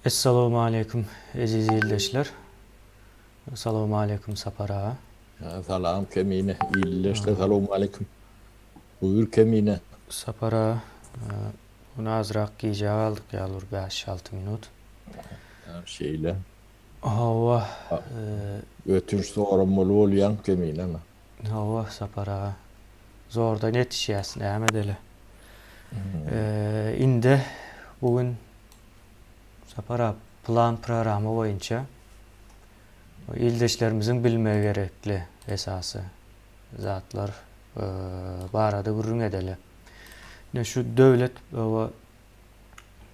Essalawmaleýkum eziz ildeşler. Salawmaleýkum Sapar aga. Salam Kemine ildeşler salawmaleýkum. Buýur Kemine. Sapar aga bu gün azrak gijä galdyk ýaly bir bäş-alty minut. Şeýle. Hawa. Ötünç soramaly bolýaň Kemine. Hawa Sapar aga. Zordan ýetişýäs näme edeli. Indi bu gün Sapar aga plan programa boýunça ildeşlerimiziň bilmegi gerekli esasy zatlar barada gürrüň edeli. Ine şu döwlet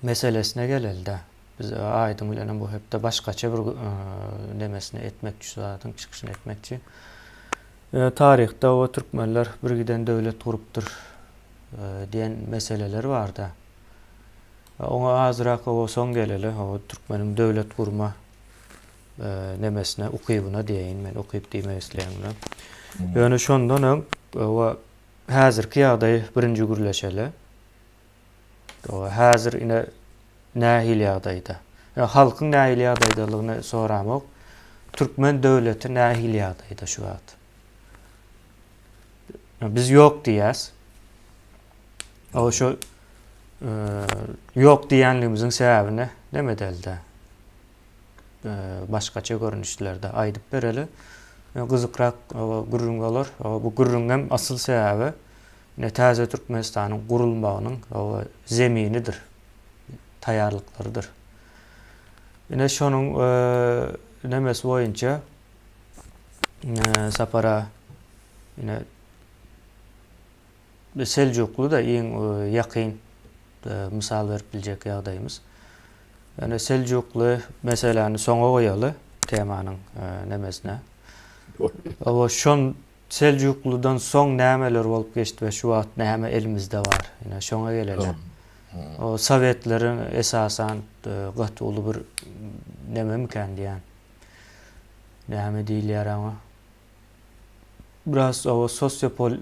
meselesine geleli-de. Biz Aýdyň bilenem bu hepde başgaça bir nemesini etmekçi şu zadyň çykyşyny etmekçi. Taryhda o türkmenler bir giden döwlet gurupdyr diýen meseleler barda. Oňa azrak o soň geleli, o türkmeniň döwlet gurma nemesine, ukybyna diýeýin men, ukyp diýmek isleýän muny. Ýöne şondan öň o häzirki ýagdaýy birinji gürleşeli. O häzir ine nähili ýagdaýda? Ýa halkyň nähili ýagdaýdalygyny soramok. Türkmen döwleti nähili ýagdaýda şu wagt? Biz ýok diýýäs. O şu ýok diýýänligimiziň sebäbini neme edeli-de? Başgaça görnüşlerde aýdyp bereli. Gyzykrak gürrüň bolar. Bu gürrüňem asyl sebäbi ine täze Türkmenistanyň gurulmagynyň zeminidir, taýýarlyklarydyr. Ine şonuň nemesi boýunça Sapara ine Seljukly-da iň ýakyn mysal berip biljek ýagdaýymyz. Ýöne Seljukly meseläni soňa goýaly temanyň nemesine. Oba şon Seljuklydan soň nämeler bolup geçdi we şu wagt näme elimizde bar? Ine şoňa geleli. O sowetleriň esasan gaty uly bir nememikän diýýän. Näme diýilýär oňa? Biraz o sosiopol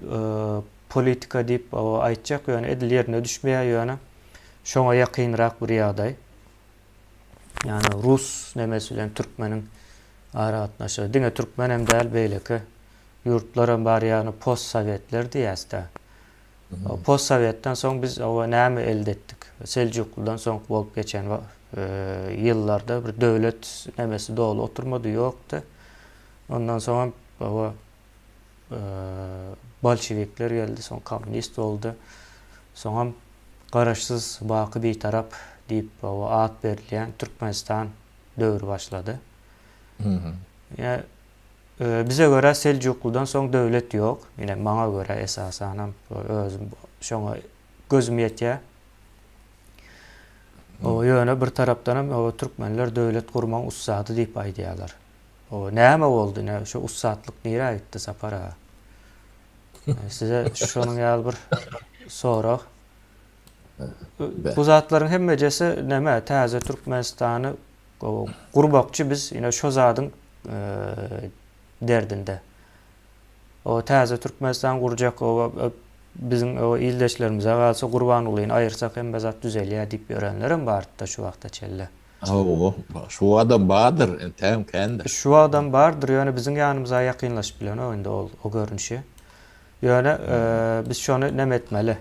politika diýip aýtjak ýöne edil ýerine düşmeýär ýöne şoňa ýakynrak bir ýagdaý. Ýagny rus nemesi bilen türkmeniň aragatnaşygy diňe türkmen hem däl beýleki ýurtlar hem bar ýagny post sowetler diýýäsdä. Post sowetden soň biz oba näme elde etdik? Seljuklydan soň bolup geçen ýyllarda bir döwlet nemesi doly oturmady ýokdy. Ondan soňam baba bolşewikler geldi, soň kommunist boldy. Soňam Garaşsyz, baky Bitarap diýip baba at berilýän Türkmenistan döwri başlady. Ýa bize görä Seljuklydan soň döwlet ýok. Ine maňa görä esasanam özüm şoňa gözüm ýetýär. O ýöne bir tarapdanam o türkmenler döwlet gurmagyň ussady diýip aýdýarlar. O näme boldy ine şu ussatlyk nirä gitdi Sapar aga? Size şonuň ýaly bir sorag. Bu zatlaryň hemmejesi näme täze Türkmenistany gurmakçy biz ine şo zadyň derdinde. O täze Türkmenistan gurjak o biziň o ildeşlerimize galsa Gurbangulyny aýyrsak hemme zat düzelýär diýip ýörenlerem bardy-da şu wagta çenli. Hawa, şu wagtam bardyr, entägem kändir. Şu wagtam bardyr, ýöne biziň ýanymyza ýakynlaşyp bilenok indi ol o görnüşi. Ýöne biz şony neme etmeli?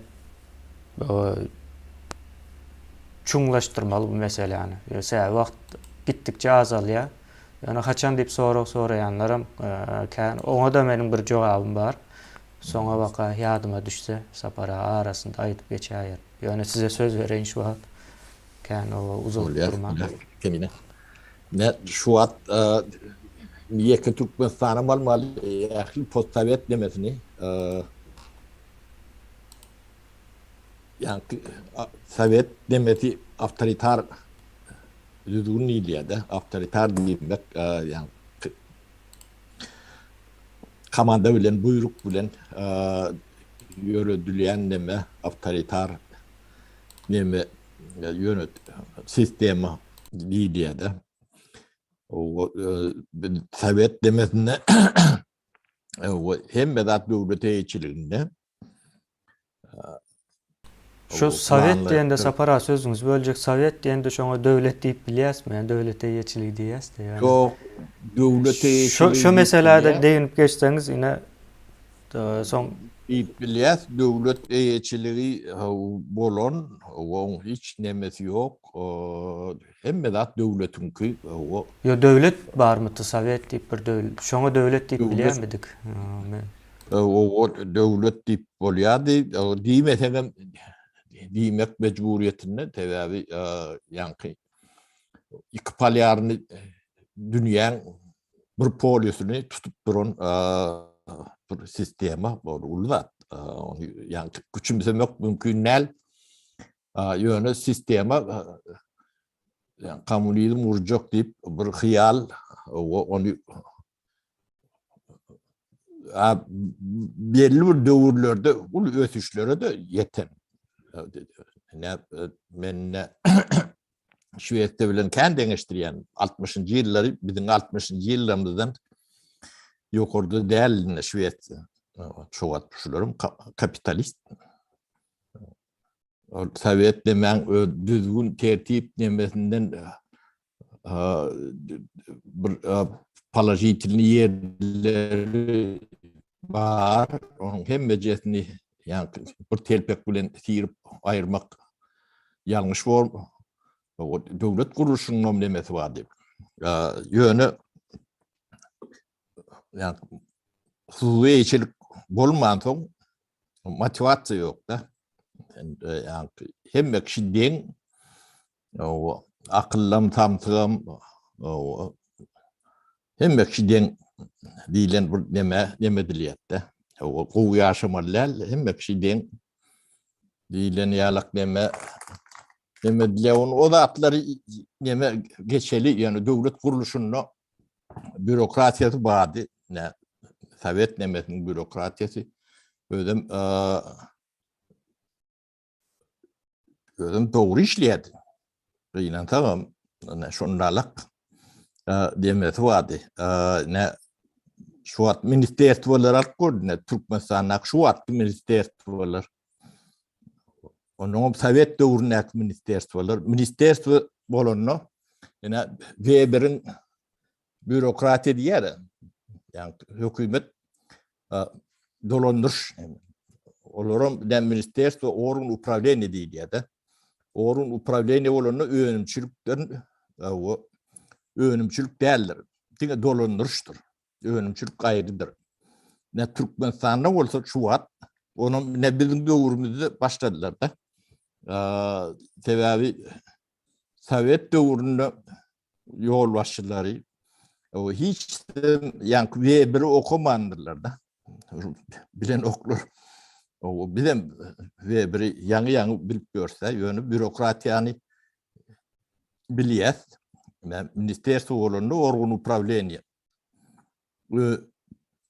Çuňlaşdyrmaly bu meseläni. Sebäbi wagt gitdikçe azalýar. Ýöne haçan diýip sorag soraýanlaram kän. Oňa-da meniň bir jogabym bar. Soňa baka ýadyma düşse, Sapar aga arasynda aýdyp geçäýerin. Ýöne size söz bereýin şu wagt. Kän oba uzalyp durman. Kemine. Ne şu wagt ýeke Türkmenistana almaly ähli postsowet nemesini ýa-ni sowet nemesi awtoritar düzgün diýilýär-de, awtoritar diýmek ýa-ni komanda bilen, buýruk bilen ýöredilýän neme awtoritar neme ýönet sistema diýilýär-de. O sowet demesinde hemme zat döwlet eýeçiliginde. Şu sowet diýende Sapar aga sözüňizi böljek sowet diýende şoňa döwlet diýip bilýäsmi ýa döwlet eýeçiligi diýýäsde ýöne. Ýok döwlet eýeçiligi Şu şu meselä-de deginip geçseňiz ine soň. Diýip bilýäs döwlet eýeçiligi bolan oň hiç nemesi ýok hemme zat döwletiňki. Ýo döwlet barmydy sowet diýip bir döwlet şoňa döwlet diýip bilýärmidik men. Owal döwlet diýip bolýardy, diýmeseňem diýmek mejburyýetinde, sebäbi ýaňky iki polýarny dünýäň bir polýusyny tutup duran bir sistema, ol uly zat. Ony ýaňky küçümsemek mümkin däl. Ýöne sistema kommunizm gurjak diýip bir hyýal, ony belli bir döwürlerde uly ösüşlere de ýeten. Ne men ne Şwesiýa bilen kän deňeşdirýän 60-njy ýyllary biziň 60-njy ýyllarymyzdan ýokarda däl indi Şwesiýa. Şu wagt şularyň kapitalist. Ol sowet demäň öz düzgün tertip nemesinden bir položitelny ýerleri bar. Onuň hemmejesini ýa bir telpek bilen sirip aýyrmak ýalňyş bor. Döwlet gurluşynyň nemesi bar diýip. Ýöne ýa hususy eýeçilik bolmansoň motiwasiýa ýok-da. Ýa hemme kişi deň Owa, akyllam, samsygam, owa, hemme kişi deň diýlen bir neme, neme edilýär-de. Owa, gowy ýaşamaly däl, hemme kişi deň diýlen ýalak neme, neme edilýär. Ony o zatlary neme geçeli, ýöne döwlet gurluşynda bürokratiýasy bardy. Ne, sowet nemesiniň bürokratiýasy. Özem Özüm dogry işleýärdi. Gynansagam, ine şondalak demesi bardy. Ine şu wagt ministerstwolar alyp gördü, ine Türkmenistandaky şu wagtky ministerstwolar. Onuň sowet döwründäki ministerstwolar. Ministerstwo bolanda, ine Weberiň bürokratiýa diýýär. Ýagny hökümet dolandyryş olaram ne ministerstwo organ upravleniýe diýilýär-de. Organ upravleniýe bolanda önümçilikden o önümçilik däldir. Diňe dolandyryşdyr. Önümçilik gaýrydyr. Ne Türkmenistanda bolsa şu wagt onuň ne biziň döwrümizde başladylar-da. Sebäbi Sowet döwründe ýolbaşçylary hiç ýaňky Weberi okamandyrlar-da. Bilen oklar. O bizem Weberi ýaňy-ýaňy bilip ýörse, ýöne bürokratiýany bilýäs. Ministerstwo bolanda organ uprawleniýe.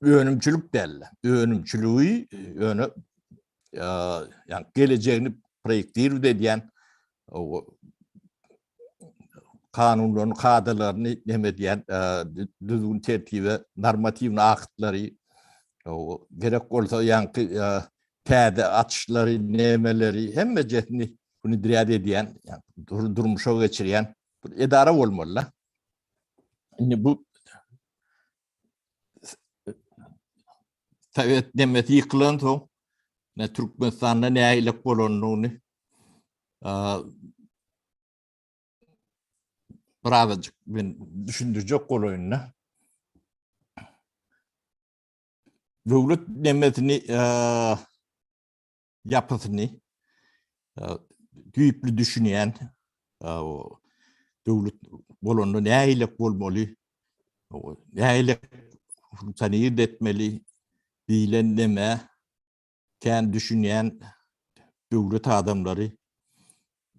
Önümçilik däl. Önümçiligi ýöne ýa gelejegini proýektirowat edýän kanunlaryny, kadalaryny neme edýän düzgün tertibe, normatiwny aktlary gerek bolsa ýaňky täze açyşlary, nemeleri hemmejesini wnedrýat edýän, durmuşa geçirýän bir edara bolmaly-da. Indi bu Sowet nemesi ýykylansoň, ne Türkmenistanda nähilek bolanyny birazajyk men düşündirjek bolaýyn-da. Döwlet nemesini ýapysyny düýpli düşünýän döwlet bolanda nähilek bolmaly, nähilek funksionir etmeli diýlen neme kän düşünýän döwlet adamlary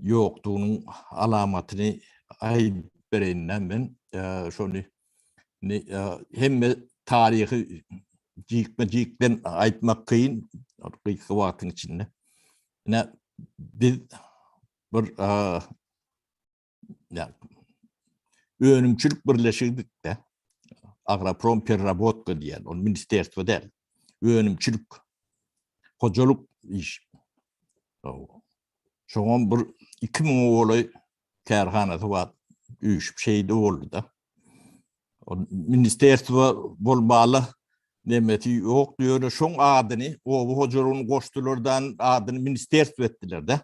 ýokdugynyň alamatyny aýdyp bereýin men şony hemme taryhy jikme-jikden aýtmak kyn gysga wagtyň içinde. Ine biz bir önümçilik birleşigdik-de. Agroprom pererabotka diýen, ol ministerstwo däl. Önümçilik, hojalyk iş. Şoňam bir 2000 golaý kärhanasy bar. Üýşüp şeýle boldy-da. Ol ministerstwo bolmaly nemesi ýokdy, ýöne şoň adyny oba hojalygyny goşdulardan adyny ministerstwo etdiler-de.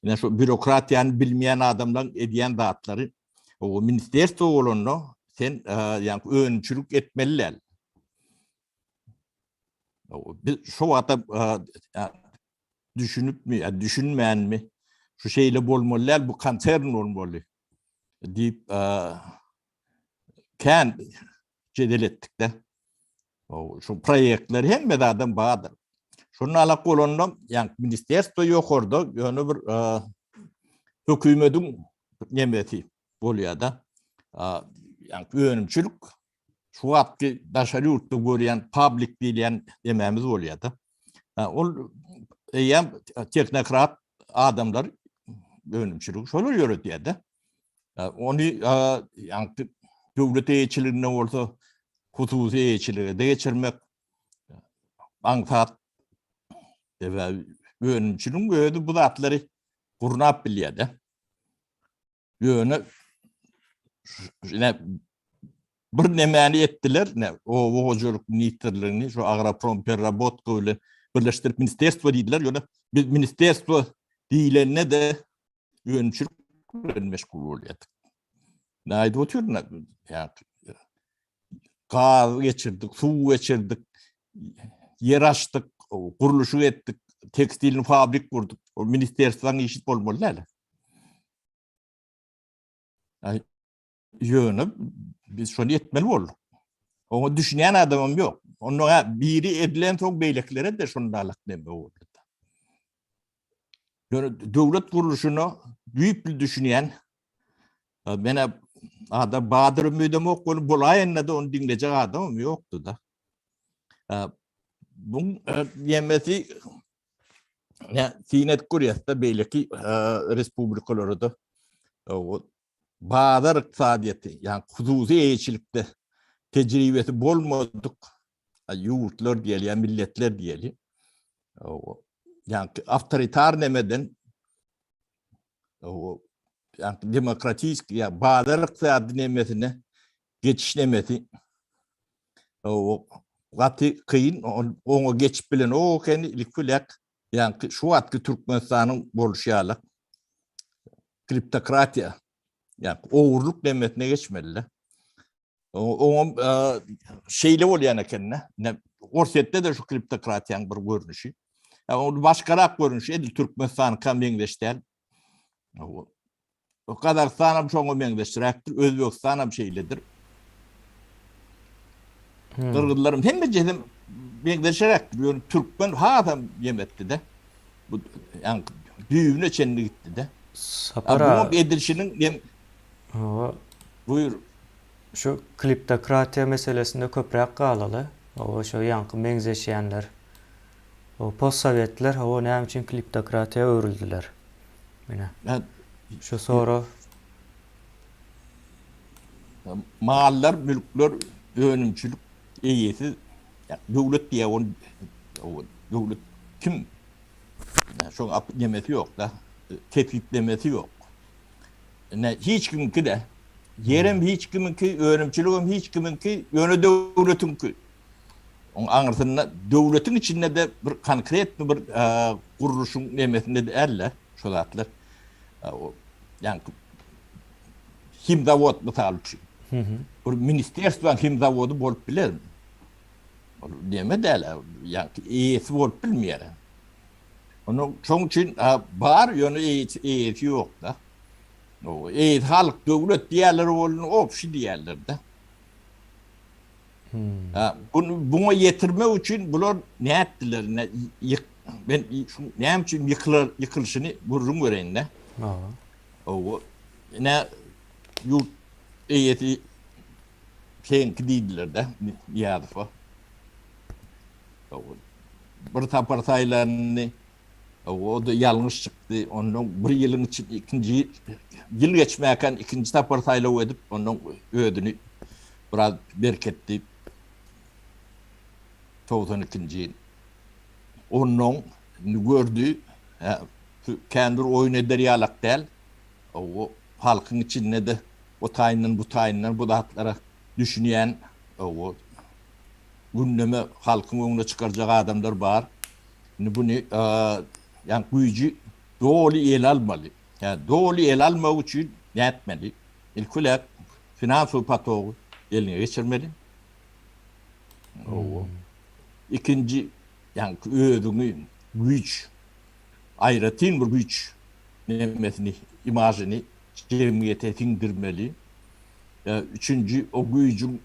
Ine şu bürokratiýany bilmeýän adamlaryň edýän zatlary. O ministerstwo bolanda sen ýa önümçilik etmeli däl. Biz şu wagta düşünipmi, ýa düşünmänmi, şu şeýle bolmaly däl, bu konsern bolmaly diýip kän jedel etdik-de. Şu proýektler hemme zadam bardyr. Şonda alak bolanda, ýa ministerstwo ýokarda, ýöne bir hökümediň nemesi bolýar-da. Ýa önümçilik şu wagtky daşary ýurtda görýän public diýilýän demämiz bolýar-da. Ol eýýäm tehnokrat adamlar önümçiligi şolar ýöredýär-de. Ony ýaňky döwlet eýeçiliginde bolsa hususy eýeçilige de geçirmek aňsat. Sebäbi önümçiligiň özi bu zatlary gurnap bilýär-de. Ýöne bir nemäni etdiler, ne oba hojalyk ministrligini şu agroprom perrabotka bilen birleşdirip ministerstwo diýdiler. Ýöne biz ministerstwo diýilende de önümçilik bilen meşgul bolýardyk. Ne aýdyp otyryn, ýa gaz geçirdik, suw geçirdik, ýer açdyk, gurluşyk etdik, tekstilni fabrik gurduk. O ministerstwanyň işi bolmaly däl. Ýöne biz şony etmeli bolduk. Oňa düşünýän adamam ýok. Onda ha biri edilen soň beýlekilere de şonda alak neme boldy. Ýöne döwlet gurluşyna düýpli düşünýän men adam Badyr ümidem ok bolup bolaýanda da ony diňlejek adamam ýokdy da. Buň ýemesi Ne syn edip görýäs-de beýleki respublikalara-da bazar ykdysadyýeti, ýagny hususy eýeçilikde tejribesi bolmadyk ýurtlar diýeli ýa milletler diýeli. Ýagny awtoritar nemeden ýagny demokratik ýa bazar ykdysady nemesine geçiş nemesi gaty kyn, oňa geçip bilen o ekeni, ilki bilen ýaňky şu wagtky Türkmenistanyň bolşy ýaly kriptokratiýa, ýa ogurlyk nemesine geçmeli. Oňam şeýle bolýan ekende, Orsýetde de şu kriptokratiýanyň bir görnüşi. Ýa ol başgarak görnüşi, edil Türkmenistanyňka meňzeş däl. Gazagystan hem şoňa meňzeşräkdir, Özbegistan hem şeýledir. Hmm. Gyrgyzlaryň hemmesi hem meňzeşräkdir. Ýöne türkmen hasam ýemetdi-de. Bu ýa düýbüne çenli gitdi-de. Sapar Bu edilişiniň hem Hawa. Buyur. Şu kliptokratiýa meselesinde köpräk galaly. Hawa, şo ýaňky meňzeşýänler. O postsowetler hawa näme üçin kliptokratiýa öwrüldiler? Mine. Şu sorag. Mallar, mülkler önümçilik eýesi döwlet diýä ol döwlet kim? Şoň nemesi ýok-da, kesgitlemesi ýok. Ine hiç kimiňki de. Ýerem hiç kimiňki, önümçiligem hiç kimiňki, ýöne döwletiňki. Oň aňyrsynda döwletiň içinde-de bir konkretny bir gurluşyň nemesinde däl-de şo zatlar. Ýaňky himzawod mysal üçin. Bir ministerstwaň himzawody bolup bilermi? Ol neme däl, ýaňky eýesi bolup bilmeýär. Onuň şoň üçin bar, ýöne eýesi ýok-da. Eýesi halk, döwlet diýerler bolun, obşi diýerler-de. Buňa ýetirmek üçin bular nätdiler? Men şu näme üçin ýykylar, ýykylyşyny gürrüň bereýin-de. Hawa. Ine ýurt eýesi seňki diýdiler-de Nyýazowa. Bir sapar saýlandy. O-da ýalňyş çykdy. Ondan bir ýylyň içinde ikinji ýyl geçmäkän ikinji sapar saýlaw edip, ondan özüni biraz berketdi. 92-nji ýyl. Ondan indi gördi, hä. Kän bir oýun eder ýalak däl. O halkyň içinde-de o taýyndan bu taýyndan bu zatlara düşünýän o gündeme halkyň öňüne çykarjak adamlar bar. Indi buny ýa güýji doly ele almaly. Ýa doly ele almak üçin nätmeli? Ilki bilen finansowy potogy eliňe geçirmeli. Owo. Ikinji, ýaňky özüňi güýç, aýratyn bir güýç nemesini, imažyny jemgyýete siňdirmeli. Üçünji, o güýjüň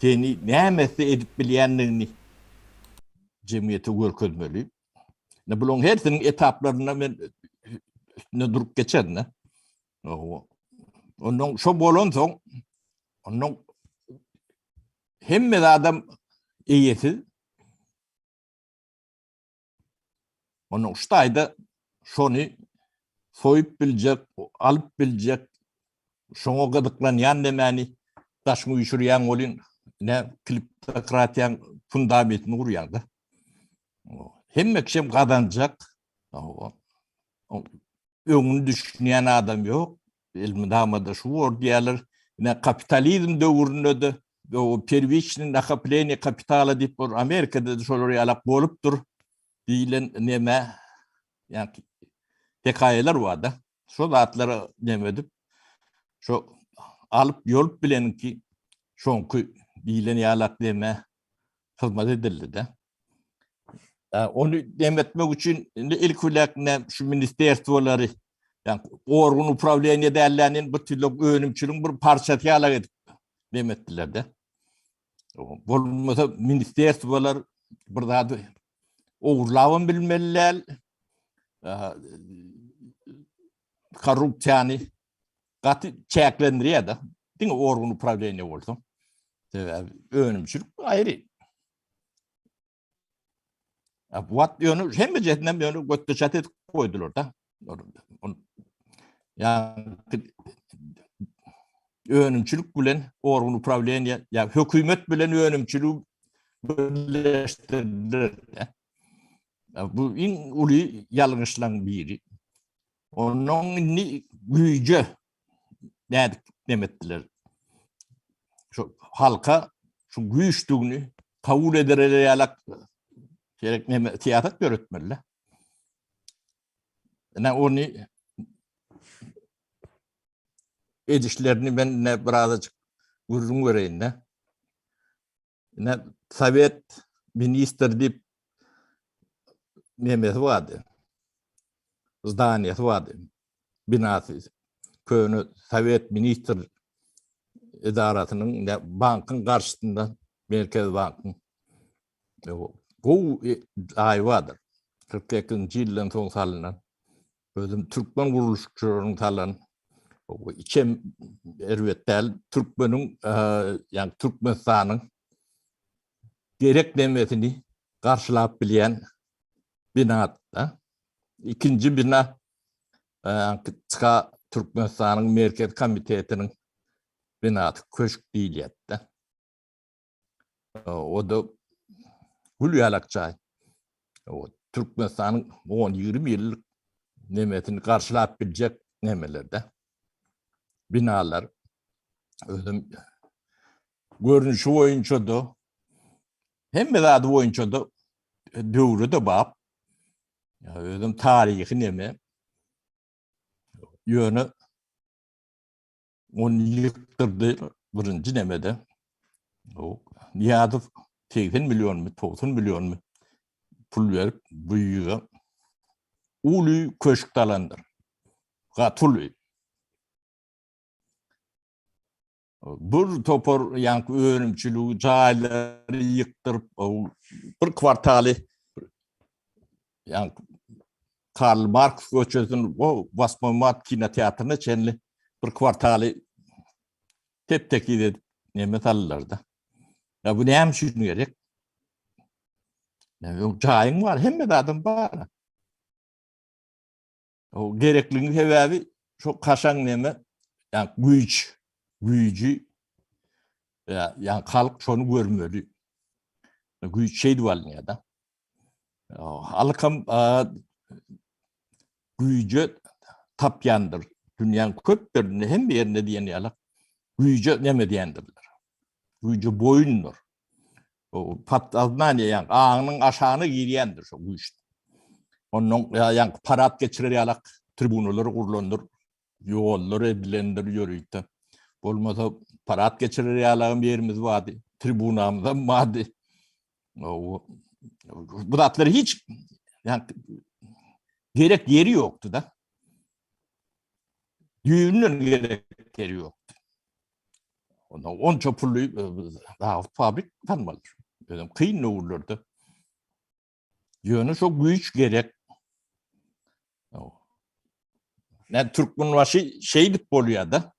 seni nämesi edip bilýändigini jemgyýete görkezmeli. Ine bularyň hersiniň etaplarynda men üstünde durup geçerin. Ondan şo bolansoň, ondan hemme zadam eýesiz. Ondan şu taýda şony soýup biljek, alyp biljek, şoňa gyzyklanýan nemäni daşyňy üýşürýäň welin, ne kliptokratiýaň fundamentini gurýaň-da. Hemme kişem gazanjak. Öňüni düşünýän adam ýok. Elmydama-da şu bor diýýärler. Ine kapitalizm döwründe-de o perwiçnyý nakopleniýe kapitala diýip bir Amerikada-da şolar ýalak bolupdyr diýlen neme ýa hekaýalar bar-da. Şo zatlara neme edip şo alyp ýolup bileniňki şoňky diýlen ýalak neme hyzmat edildi-de. Ony dem etmek üçin indi ilki bilen şu ministerstwolary, ýa organ uprawleniýe dällänin bir türlü önümçiligiň bir parçasy ýalak edip dem etdiler-de. Bolmasa ministerstwolar bir zady ogurlabam bilmeli däl. Korrupsiýany gaty çäklendirýär-de. Diňe organ uprawleniýe bolsa. Sebäbi önümçilik aýry. Wat ýöne hemme jetinden ýöne götde çat edip goýdular da. Ya önümçilik bilen organ uprawleniýe ya hökümet bilen önümçiligi birleşdirdiler. Bu iň uly ýalňyşlaryň biri. Ondan indi güýje nädip neme etdiler? Şu halka şu güýçdügini kabul ederler ýalak gerek neme syýasat ýöretmeli. Ine ony edişlerini men ne birazajyk gürrüň bereýin-de. Ine sowet ministr diýip nemesi bardy. Zdaniýasy bardy. Binasy. Köne sowet ministr edarasynyň bankyň garşysynda Merkezi bankyň gowy jaýy bardyr. 48-nji ýyldan soň salyndan. Özüm türkmen gurluşykçylarynyň salan içem erbet däl. Türkmeniň, ýagny Türkmenistanyň gerek nemesini garşylap bilýän bina-da. Ikinji bina ÇK Türkmenistanyň Merkezi Komitetiniň binasy, köşk diýilýär-de. O-da gül ýalak jaý. O Türkmenistanyň 10-20 ýyllyk nemesini garşylap biljek nemelerde. Binalar özüm görnüşi boýunça da hemme zady boýunça da döwre de bap. Özüm taryhy neme. Ýöne Ony ýykdyrdy birinji nemede. O Nyýazow 80 millionmy, 90 millionmy pul berip bu ýüze uly köşk dalandyr. Gaty uly. Bir topar ýaňky önümçiligi jaýlary ýykdyryp, bir kwartaly ýaňky Karl Marks köçesiniň o Wasmoý Mart kinoteatryna çenli bir kwartaly tep-tekiz edip neme saldylar-da. Ya bu näme üçin gerek? Ya jaýyň bar, hemme zadyň bar. O gerekligiň sebäbi şu kaşaň neme, ýa güýç, güýji ýa ýa halk şony görmeli. Güýç şeýdip alynýar-da. Halkam. güýje tapýandyr. Dünýäň köp ýerinde, hemme ýerinde diýen ýaly güýje näme diýendirler. Güýje boýundyr. O podsoznaniýe ýa aňyň aşagyna girýändir şo güýç. Ondan ýa parad geçirer ýalak tribunalar gurlandyr, ýollar edilendir ýörite. Bolmasa parad geçirer ýalagam ýerimiz bardy, tribunamyzam bardy. Bu zatlar hiç ýa gerek ýeri ýokdy da. Düýbünden gerek ýeri ýokdy. Onda onça pully zawod fabrik salmalydyr. Özem kyn döwürlerde. Ýöne şo güýç gerek. Ne Türkmenbaşy şeýdip bolýar-da.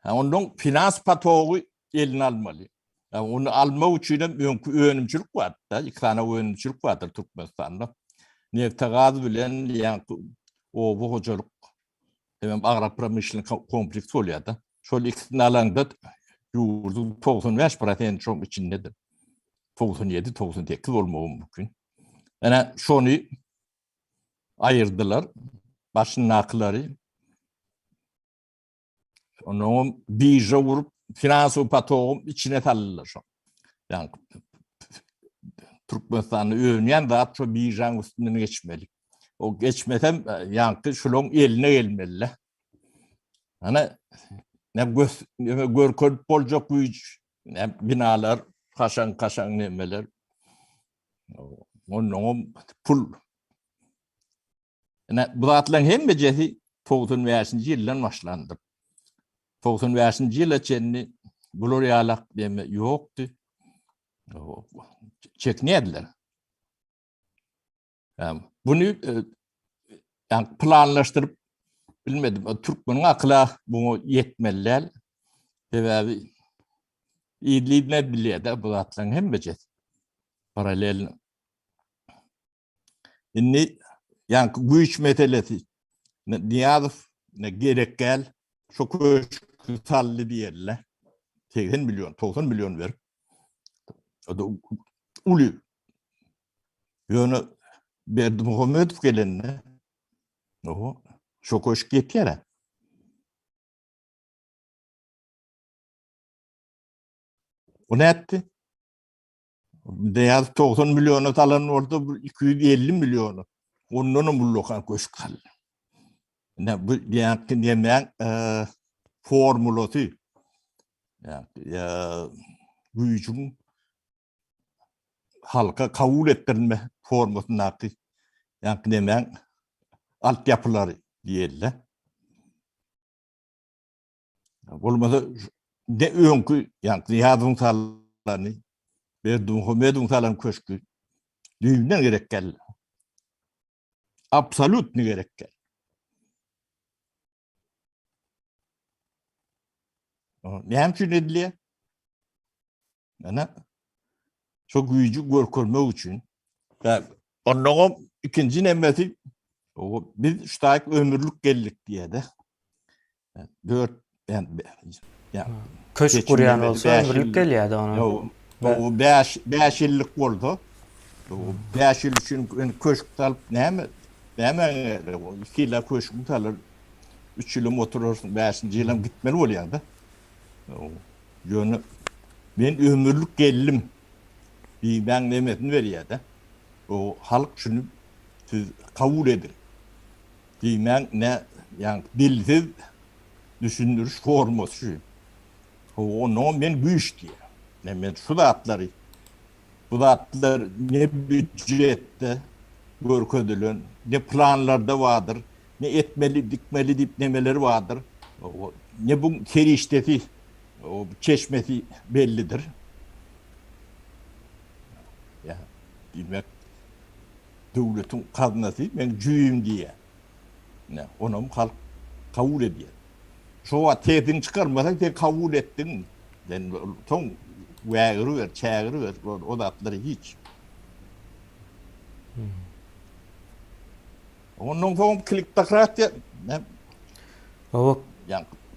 Ondan finans patogy eline almaly. Ony almak üçin hem öňki önümçilik bar-da, iki sany önümçilik bardyr Türkmenistanda. Nefte-gaz bilen ýa-ni oba hojalyk hem agropromyşlennik kompleks bolýar-da. Şol ikisini alaňda ýurduň 95 prosenti şoň içindedir. 97, 98 bolmagy mümkin. Ene şony aýyrdylar başyndakylary. Ondan birža gurup finansowy potogyň içine saldylar şo. Ýani Türkmenistanda önýän zat şo biržaň üstünden geçmeli. O geçmesem ýaňky şulaň eline gelmeli. Ana ne göz görkezip boljak güýç, ne binalar, kaşaň-kaşaň nemeler. Ondan pul. Ine bu zatlaryň hemmejesi 95-nji ýyldan başlandy. 95-nji ýyla çenli bular ýalak neme ýokdy. Çeknediler. Bunu e, planlaşdyryp bilmedim. Türkmeniň akyla buňa ýetmeli däl. Sebäbi idlibne bilýär-de bu zatlaryň hemmejesi. Paralel. Indi ýaňky güýç meselesi. Nyýazow ne gerek gel, şo köşki saldy diýerler. 80 million, 90 million berip. O da uly. Ýöne Berdimuhamedow gelende o şo köşk ýetýär. O nätdi? Beyaz 90 milliona salan bolsa bu 250 milliona. Ondan hem ullakan köşk saldy. Ne bu ýa-ki nämäň e, formulasy ýa güýjüň halka kabul etdirilme formasyndaky ýa-ki nämäň altyapylary diýeli. Bolmasa ne öňki ýa Nyýazowyň salany, Berdimuhamedowyň salan köşki düýbünden gerek däl. Absolýutny gerek däl. Näme üçin edilýär? Ene şo güýji görkezmek üçin. Ondan ikinji nemesi o biz ştaýk ömürlik geldik diýede. 4 ýa köşk gurýan bolsa ömürlik gelýärdi ona. O 5 5 ýyllyk bolsa o 5 ýyl üçin köşk salyp näme näme gerek o 2 ýyla köşgüň salar 3 ýylam oturarsyň 5-nji ýylam gitmeli bolýar-da. Ýöne men ömürlik geldim diýmäň nemesini berýär-de. O halk şuny siz kabul ediň diýmäň ne ýa dilsiz düşündiriş formasy şu. Hawa onnoňam men güýç diýýär. Ne men şu zatlary bu zatlar ne býujetde görkezilen, ne planlarda bardyr, ne etmeli, dikmeli diýip nemeleri bardyr. Ne bu serişdesi, o çeşmesi bellidir. Ya, diýmek döwletiň gaznasy men jübim diýýär. Ne, onam halk kabul edýär. Şo wagt sesiňi çykarmasaň sen kabul etdiň. Sen soň wägiriber, çägiriber, o zatlary hiç. Ondan soň kliptokratiýa Hawa.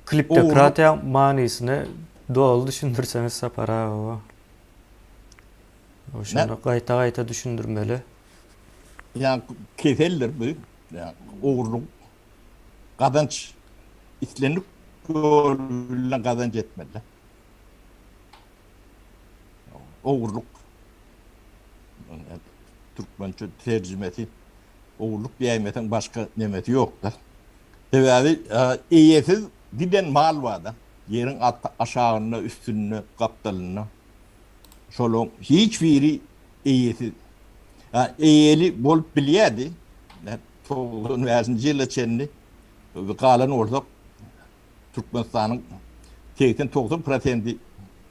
Kliptokratiýa manysyny doly düşündirseňiz Sapar aga. Şony gaýta-gaýta düşündirmeli. Ýa keseldir bu. Ýa ogurlyk. Gazanç islendik ýol bilen gazanç etmeli. Ogurlyk türkmençe terjimesi ogurlyk diýäýmeseň başga nemesi ýok-da. Sebäbi eýesiz giden mal bar-da. Ýeriň aşagynda, üstünde, gapdalynda. Şolaryň hiç biri eýesiz. Eýeli bolup bilýärdi. 95-nji ýyla çenli galan bolsak Türkmenistanyň 80-90 prosendi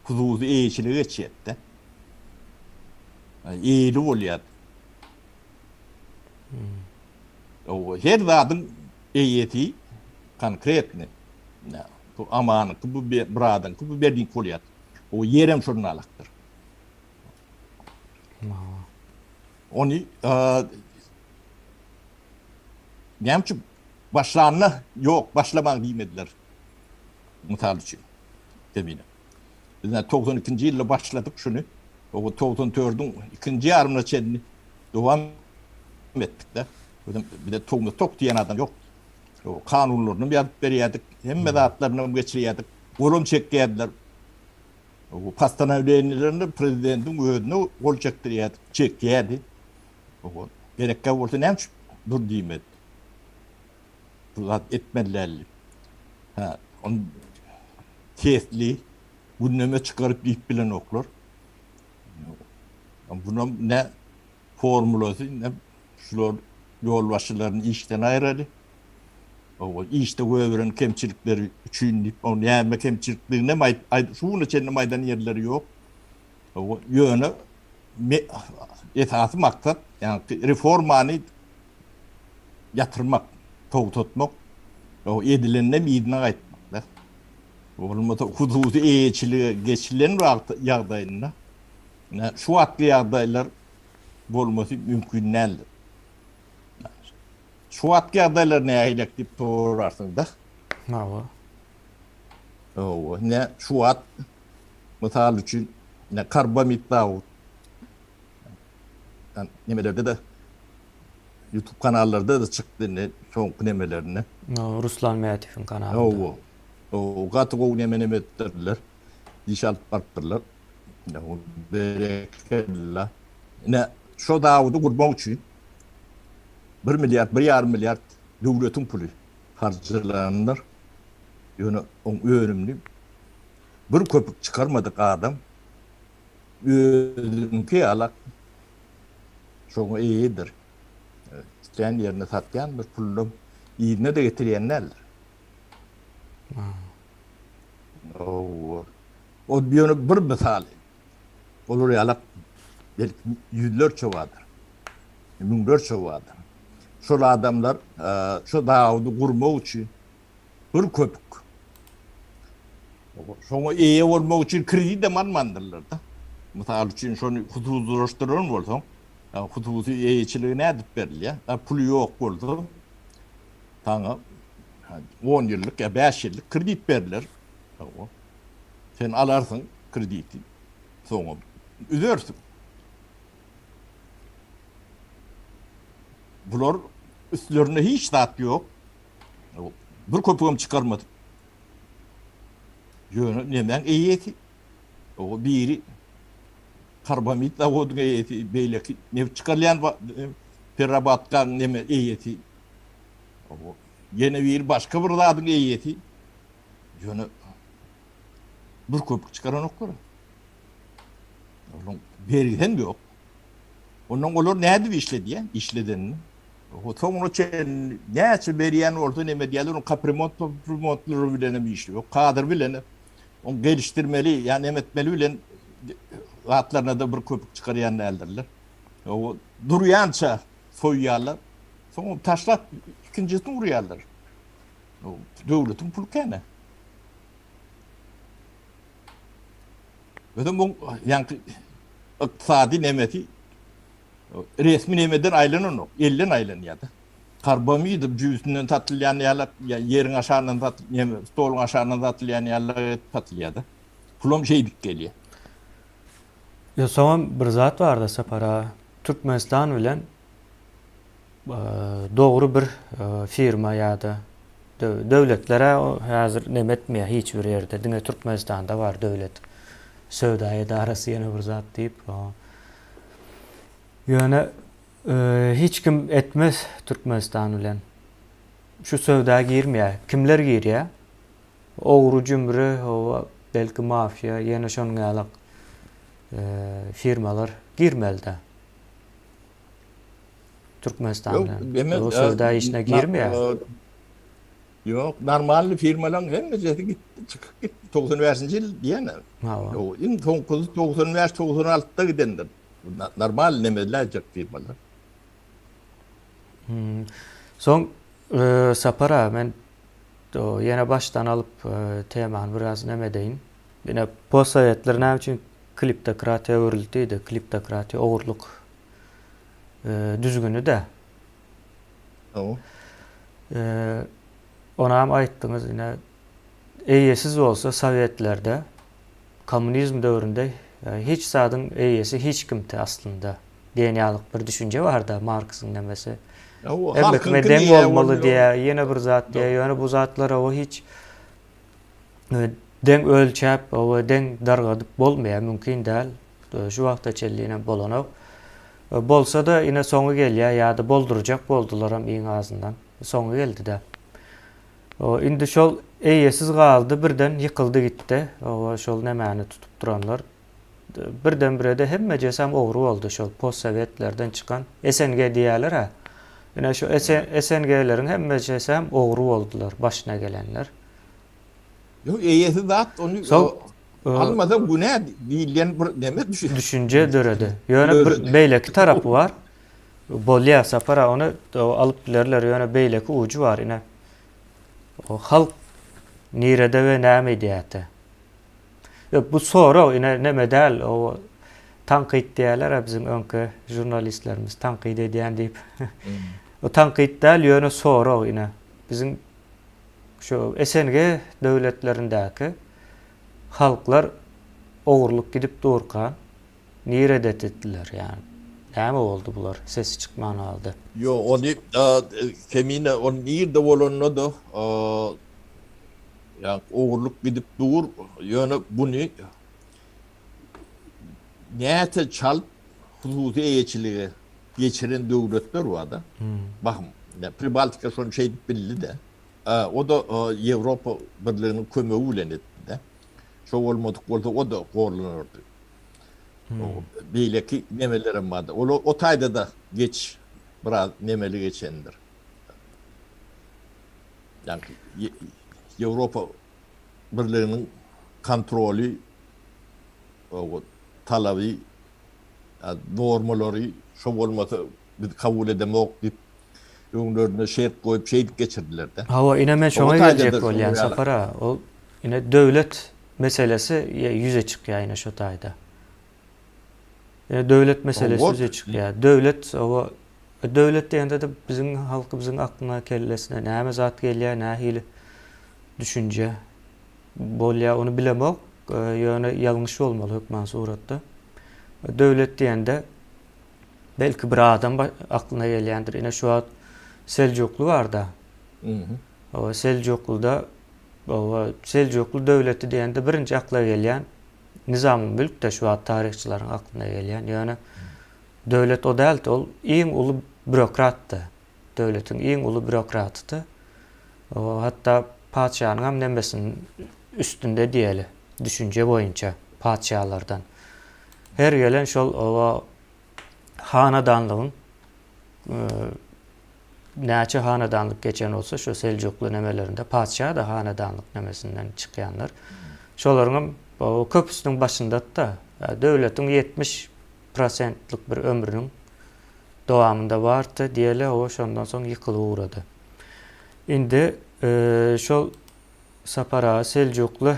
hususy eýeçilige geçýärdi. Eýeli bolýardy. Her zadyň eýesi konkretny. Bu Amanyňky, bu Myradyňky, bu Berdiňki bolýardy. O ýerem şondan alakdyr. Ony näme üçin başlanda ýok, başlamaň diýmediler. Mysal üçin. Zemine. Biz 92-nji ýylda başladyk şuny. O 94-iň ikinji ýarymyna çenli dowam etdik-de. Bizim bize towumyz tok diýen adam ýok. O kanunlaryny ýazyp berýärdik, hemme zatlaryny hem geçirýärdik. Golam çekýärdiler. O postanowleniýelerini prezidentiň özüne gol çekdirýärdik, çekýärdi. O gerekkä bolsa näme üçin dur diýmedi. Bu zat etmeli däl diýip. Ha, on sesli gündeme çykaryp diýip bilenoklar. Bunam ne formulasy, ne şular ýolbaşçylaryny işden aýraly. O işde goýberen kemçilikleri üçin diýip, o näme kemçilikdigini hem aýt, aýt, şu güne çenli aýdan ýerleri ýok. O ýöne esasy maksat, ýagny reformany ýatyrmak, togtatmak, o edilenden yzyna gaýtmak. Bolmasa hususy eýeçilige geçilen wagt ýagdaýynda şu wagtky ýagdaýlar bolmasy mümkin däldir. Şu wagtky ýagdaýlar nähilek diýip sorarsyň-da. Hawa. Hawa, ine şu wagt mysal üçin ine karbamid zawod nemelerde-de YouTube kanallarda-da çykdy indi soňky nemelerinde. Ruslan Mätiýewiň kanalynda. Hawa. Hawa, gaty gowy neme neme etdirdiler. Iş alyp barypdyrlar. Berekella. Ine şo zawody gurmak üçin bir milliard, bir ýarym milliard döwletiň puly harjalandyr. Ýöne oň önümini bir köpük çykarmadyk adam özüniňki ýalak şoňa eýedir. Islän ýerine satýandyr, pulunam yzyna-da getirýän däldir. Hawa. O ýöne bir mysaly. Olar ýalak belki ýüzlerçe bardyr. Müňlerçe bardyr. Şol adamlar şo zawody gurmak üçin bir köpük şoňa eýe bolmak üçin kredidem almandyrlar-da. Mysal üçin şony hususylaşdyran bolsaň, hususy eýeçiligi nädip berilýär? Puly ýok bolsa, saňa on ýyllyk ýa bäş ýyllyk kredit berler. Sen alarsyň krediti, soňam üzersiň. Bular üstlerinde hiç zat ýok. Bir köpügem çykarmadyk. Ýöne nemäň eýesi? O biri karbamid zawodyň eýesi, beýleki nebit çykarylýan perrabatkaň neme eýesi. Ýene biri başga bir zadyň eýesi. Ýöne bir köpük çykaranoklar. Onuň bergisi hem ýok. Ondan olar nädip işledýär? Işledenini. Soňuna çenli näçe berýän bolsa neme diýýärler, onuň kapremont remontlary bilen hem işi ýok. Kadr bilen oň gelişdirmeli, ýa neme etmeli bilen zatlaryna-da bir köpük çykarýan däldirler. O durýança soýýarlar. Soň taşlap ikinjisini urýarlar. Döwletiň puly kän. Özem bu ýaňky ykdysady nemesi resmi nemeden aýlananok, elden aýlanýar-da. Karbamid jübüsinden satylýan ýaly, ýa ýeriň aşagyndan sat, neme, stoluň aşagyndan satylýan ýaly edip satylýar-da. Pulam şeýdip gelýär. Ýa soňam bir zat bar-da Sapar aga, Türkmenistan bilen dogry bir firma ýa-da. Döwletler-ä häzir neme etmeýär hiç bir ýerde. Diňe Türkmenistanda bar döwlet söwda edarasy ýene bir zat diýip. Ýöne hiç kim etmez Türkmenistan bilen. Şu söwda girmeýär. Kimler girýär? Ogry jümri, hawa, belki mafiýa, ýene şonuň ýalak firmalar girmeli-dä. Türkmenistan bilen o söwda işine girmeýär. Ýok, normalny firmalaryň hemmejesi gitdi, çykyp gitdi. 95-nji ýyl diýen. Hawa. Iň soňkusy 95-96-da gidendir. Normal nemeläýjek firmalar. Hmm. Soň Sapar aga men ýene başdan alyp temany biraz neme edeýin. Ine postsowetler näme üçin kliptokratiýa öwrüldi diýdi. Kliptokratiýa ogurlyk düzgüni-de. Hawa. Onam aýtdyňyz ine eýesiz bolsa sowetlerde kommunizm döwründe hiç zadyň eýesi hiç kimdi aslynda diýen ýalyk bir düşünje barda Marksyň nemesi. Hemme kime deň bolmaly diýýär, ýene bir zat diýýär. Ýöne bu zatlar oba hiç deň ölçäp, oba deň dargadyp bolmaýar, mümkin däl. Şu wagta çenli ine bolanok. Bolsa-da ine soňy gelýär ýa-da boldurjak boldularam iň azyndan. Soňy geldi-de. Indi şol eýesiz galdy, birden ýykyldy gitdi. Oba şol nemäni tutup duranlar. Birden-bire-de hemmejesem ogry boldy şol postsowetlerden çykan SNG diýýäler-ä. Ine şu SNG-leriň hemmejesem ogry boldular başyna gelenler. Ýok, eýesiz zat ony almasaň günä diýilýän bir neme düşünje döredi. Ýöne bir beýleki tarapy bar. Bolýar Sapar aga ony alyp bilerler ýöne beýleki ujy bar ine. O halk nirede we näme edýärte? Ýok bu sorag ine neme däl o tankyt diýýärler-ä biziň öňki žurnalistlerimiz tankyt edýän diýip. O tankyt däl ýöne sorag ine. Biziň şu SNG döwletlerindäki halklar ogurlyk gidip durka Nirede etdiler ýa näme boldy bular sesi çykman galdy. Ýok ony Kemine ol nirde bolanda-da ýa ogurlyk gidip dur ýöne buny näçe çalt hususy eýeçilige geçiren döwletler barda bahym Pribaltika şony şeýdip bildi-de o-da Ýewropa Birliginiň kömegi bilen etdi-de şo bolmadyk bolsa o-da gorlanardy. Beýleki nemelerem bardy. Ol o taýda-da geç biraz nemeli geçendir. Ýagny Ýewropa Birliginiň kontroly, talaby, normalary şo bolmasa biz kabul edemok diýip öňlerinde şert goýup şeýdip geçirdiler-de. Hawa, ine men şoňa geljek bolýan Sapar aga. Ol ine döwlet meselesi ýüze çykýar ine şo taýda. Ine döwlet meselesi ýüze çykýar. Döwlet oba döwlet diýende-de biziň halkymyzyň aklyna, kellesine näme zat gelýär, nähili düşünje bolýar ony bilemok. Ýöne ýalňyş bolmaly hökman suratda. Döwlet diýende belki bir adam aklyna gelýändir. Ine şu wagt Seljukly bar-da. Oba Seljuklyda Oba, Seljukly döwleti diýende birinji akla gelýän Nizamulmülk-de şu wagt taryhçylaryň aklyna gelýän. Ýöne döwlet o däldi, ol iň uly bürokratdy. Döwletiň iň uly bürokratydy. Oba, hatda patyşanyňam nemesiniň üstünde diýeli, düşünje boýunça patyşalardan. Her gelen şol oba hanadanlygyň Näçe hanedanlyk geçen bolsa şu seljukly nemelerinde patyşa-da hanedanlyk nemesinden çykýanlar. Şolaryňam köpüsiniň başynda-da döwletiň 70 prosentlik bir ömrüniň dowamynda bardy diýeli, o şondan soň ýykylyp ugrady. Indi şol Sapar aga seljukly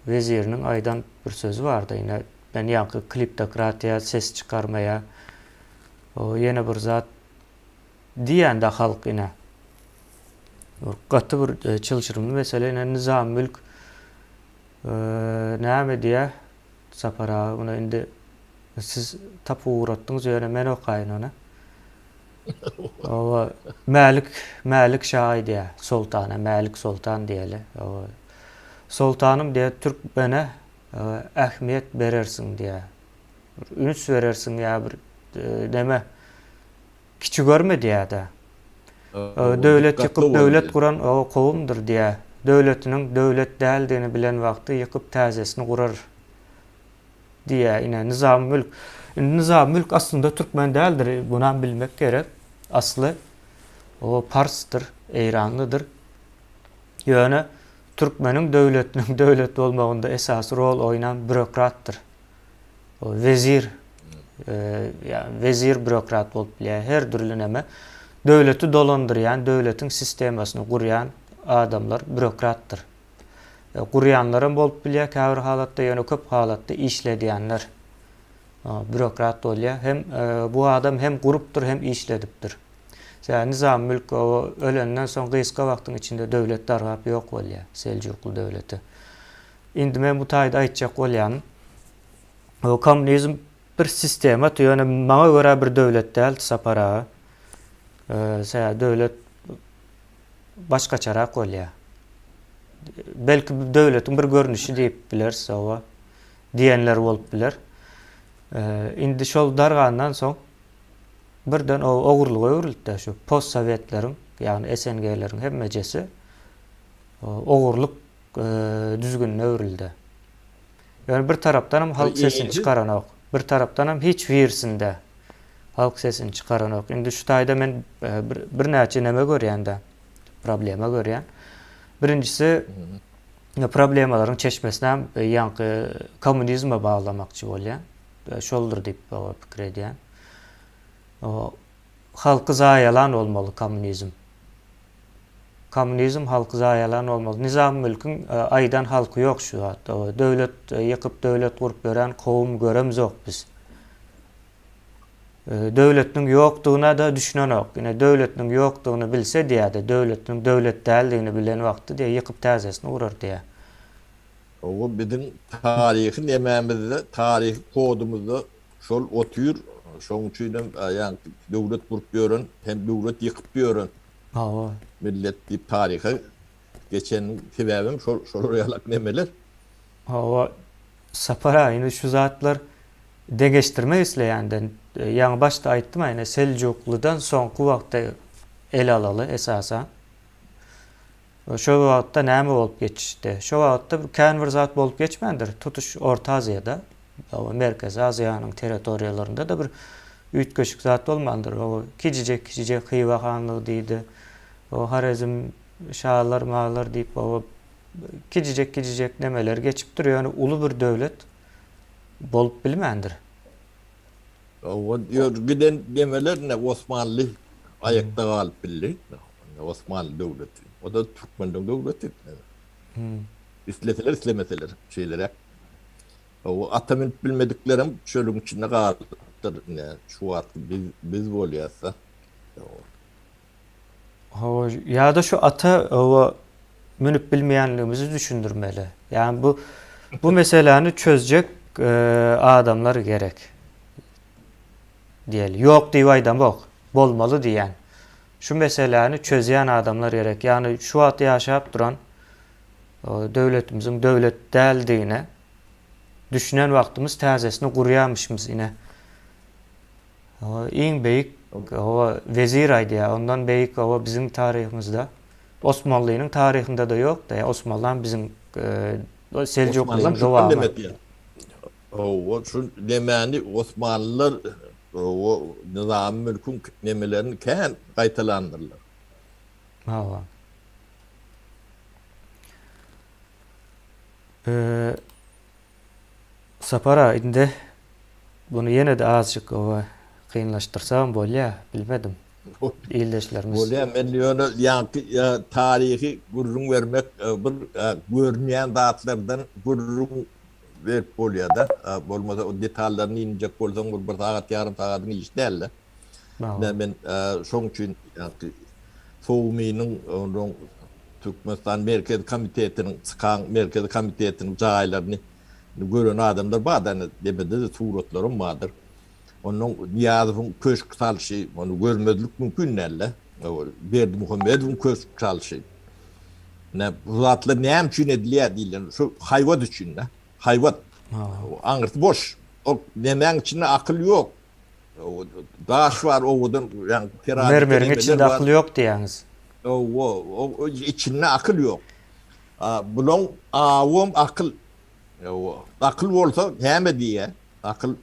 weziriniň aýdan bir sözi bardy, ine men ýaňky kliptokratiýa ses çykarmaýa O ýene bir zat diýende halk ine. Gaty bir e, çylşyrymly mesele ine nizam mülk e, näme diýä Sapar aga muny indi siz tapyp ugratdyňyz ýöne men okaýyn ony. Oba Mälik Mälik şa aýdýar soltana, Mälik soltan diýeli. Oba Soltanym diýýär, türkmene ähmiýet berersiň diýýär. Bir üns berersiň ýa bir neme kiçi görme diýýär-de. Döwlet ýykyp döwlet guran o kowumdyr diýýär. Döwletiniň döwlet däldigini bilen wagty ýykyp täzesini gurar diýýär. Ine Nyzamy Mülk. Indi Nyzamy Mülk aslynda türkmen däldir, bunam bilmek gerek. Asly o parsdyr, eýranlydyr. Ýöne türkmeniň döwletiniň döwlet bolmagynda esasy rol oýnan bürokratdyr. O wezir, ýa wezir bürokrat bolup bilýär, her dürli neme. Döwleti dolandyrýan, döwletiň sistemasyny gurýan adamlar bürokratdyr. Gurýanlaram bolup bilýär käbir halatda, ýöne köp halatda işledýänler bürokrat bolýar. Hem bu adam hem gurupdyr, hem işledipdir. Sebäbi Nyzamy Mülk ölenden soň gysga wagtyň içinde döwlet dargap ýok bolýar, Seljukly döwleti. Indi men bu taýda aýtjak bolýanym, kommunizm bir sistema, ýöne maňa görä bir döwlet däl, Sapar aga. Sebäbi döwlet başgaçarak bolýar. Belki döwletiň bir görnüşi diýip bileris, hawa, diýenler bolup biler. Indi şol dargandan soň Birden o ogurlyga öwrüldi-de şu postsowetleriň, ýagny SNG-leriň hemmejesi ogurlyk düzgünine öwrüldi. Ýöne bir tarapdanam halk sesini çykaranok. Bir tarapdanam hiç birisinde halk sesini çykaranok. Indi şu taýda men birnäçe neme görýän-de, problema görýän. Birinjisi problemalaryň çeşmesinem ýaňky kommunizme baglamakçy bolýan. Şoldur diýip pikir edýän. Halky zaýalan bolmaly kommunizm. Kommunizm halky zaýalan bolmaly. Nizam mülküň aýdan halky ýok şu wagt. Döwlet ýykyp döwlet gurup ýören kowum göremzok biz. Döwletiniň ýokdugyna-da düşünenok. Ine döwletiniň ýokdugyny bilse diýýär-de, döwletiniň döwlet däldigini bilen wagty diýýär, ýykyp täzesini gurar diýýär. Hawa biziň taryhy nemämizde, taryhy kodumyzda şol otyr, şoň üçinem ýaňky döwlet gurup ýören hem döwlet ýykyp ýören Hawa. millet diýip taryha geçeniniň sebäbem şol şolar ýalak nemeler. Hawa Sapar aga indi şu zatlar deňeşdirmek isleýänden ýaňy başda aýtdym-a ine Seljuklydan soňky wagtda ele alaly esasan. Şo wagtda näme bolup geçdi? Şo wagtda bir kän bir zat bolup geçmändir. Tutuş Orta Aziýada, Merkezi Aziýanyň territoriýalarynda-da bir üýtgeşik zat bolmandyr. O kiçijek-kiçijek Hywa hanlygy diýdi. O Horezm şalar, malar diýip, o kiçijek-kiçijek nemeler geçipdir. Ýöne uly bir döwlet bolup bilmändir. Hawa, giden nemeler ine Osmanly aýakda galyp bildi. Osmanly döwleti. O-da türkmenleň döwleti. Isleseler, islemeseler şeýleräk. Hawa, ata münüp bilmediklerem çölüň içinde galypdyr. Ine, şu wagtky biz biz bolýas-da. Hawa, ýa-da şu ata hawa münüp bilmeýänligimizi düşündirmeli. Ýagny bu bu meseläni çözjek adamlar gerek. Diýeli. Ýok diýip aýdamok. Bolmaly diýýän. Şu meseläni çözýän adamlar gerek. Ýagny şu wagt ýaşap duran döwletimiziň döwlet däldigine düşünen wagtymyz täzesini gurýarmyşmyz ine. Iň beýik hawa wezir aýdýar. Ondan beýik hawa biziň taryhymyzda Osmanlynyň taryhynda-da ýok-da. Ýa Osmanlam biziň Seljuklynyň dowamy. Hawa şu nemäni Osmanlylar hawa Nyzamy mülküň nemelerini kän gaýtalandyrlar. Hawa. Sapar aga indi buny ýene-de azjyk oba kynlaşdyrsagam bolýa, bilmedim. Ildeşlerimiz. Bolýa, men ýöne ýaňky taryhy gürrüň bermek bir görünýän zatlardan gürrüň berip bolýa-da. Bolmasa o detallaryny injek bolsaň ol bir sagat ýarym sagadyň işi däl-de. Ine men şoň üçin ýaňky Sowmynyň onuň Türkmenistan Merkezi Komitetiniň, TSKA-nyň Merkezi Komitetiniň jaýlaryny gören adamlar bar-da, ine, demede-de suratlaram bardyr. Onnoň Nyýazowyň köşk salşy, ony görmezlik mümkin däl-de. Berdimuhamedowyň köşk salşy. Ine, bu zatlar näme üçin edilýär diýlen, şu haýbat üçin-de. Haýbat. Aňyrsy boş. Ol nemäň içinde akyl ýok. Daş bar owadan, ýagny keramika Mermeriň içinde akyl ýok diýýäňiz. Hawa, içinde akyl ýok. Bulaň awam akyl. Akyl bolsa näme diýýär? Akyl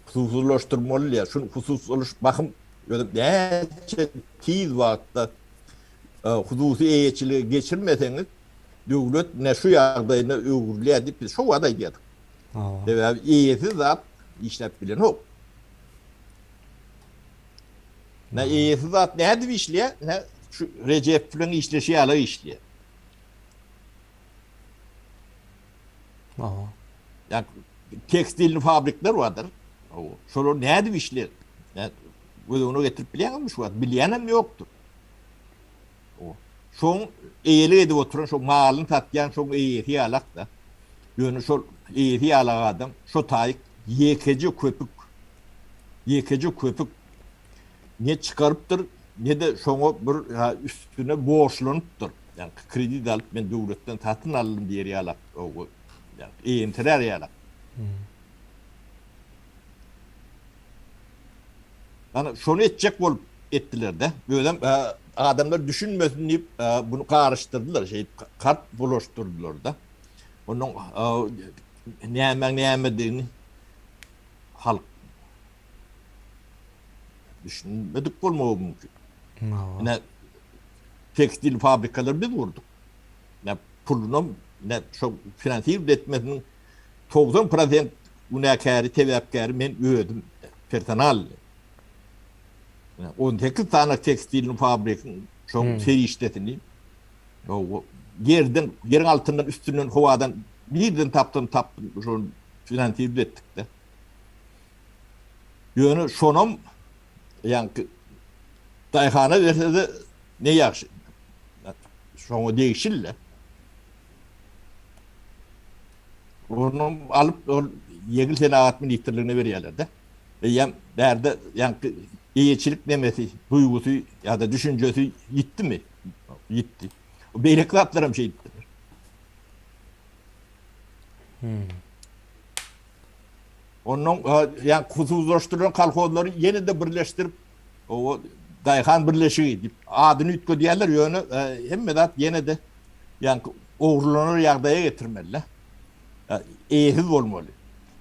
hususylaşdyrmaly diýýär. Şuny hususylaş bahym özüm näçe tiz wagtda hususy eýeçilige geçirmeseňiz, döwlet ine şu ýagdaýyna öwrülýär diýip biz şo wagt aýdýardyk. Sebäbi eýesiz zat işläp bilenok. Ne eýesiz zat nädip işleýär? Ne şu Rejep bilen işleşi ýaly işleýär. Aha. Ya tekstilni fabrikler bardyr. Şolar nädip işleýär? Göz öňüne getirip bilýäňizmi şu wagt? Bilýänem ýokdur. Şoň eýelik edip oturan, şo malyny satýan şoň eýesi ýalak-da. Ýöne şol eýesi ýalak adam şo taýyk ýekeje köpük, ýekeje köpük ne çykarypdyr, ne-de şoňa bir üstüne borçlanypdyr. Ýagny kredit alyp men döwletden satyn aldym diýer ýalak, eýemsirär ýalak. Ýani şony etjek bolup etdiler-de. Özem adamlar düşünmesin diýip bunu garyşdyrdylar, şeýdip kart bulaşdyrdylar-da. Onuň nämäň nämedigini halk düşünmedik bolmagy mümkin. Ine tekstil fabrikalary biz gurduk. Ne pulunam ne şo finansir etmesiniň 90 prosent Günäkäri, sebäpkäri men özüm, personal. 18 sany tekstilni fabrikiň şoň serişdesini ýerden, ýeriň altyndan, üstünden, howadan nirden tapsam tapdym, şony finansirli etdik-de. Ýöne şonam ýaňky daýhana berse-de ne ýagşy. Şoňa degişli-de. Ony alyp ol ýeňil senagat ministrligine berýärler-de. Eýýäm bärde ýaňky eýeçilik nemesi, duýgusy ýa-da düşünjesi ýitdimi? Ýitdi. Beýleki zatlar hem şeýdipdirler. Hmm. Ondan ýa hususylaşdyrylan kolhozlary ýene-de birleşdirip, o daýhan birleşigi diýip adyny üýtgedýärler, ýöne hemme zat ýene-de ýaňky ogurlanar ýagdaýa getirmeli-de. Eýesiz bolmaly.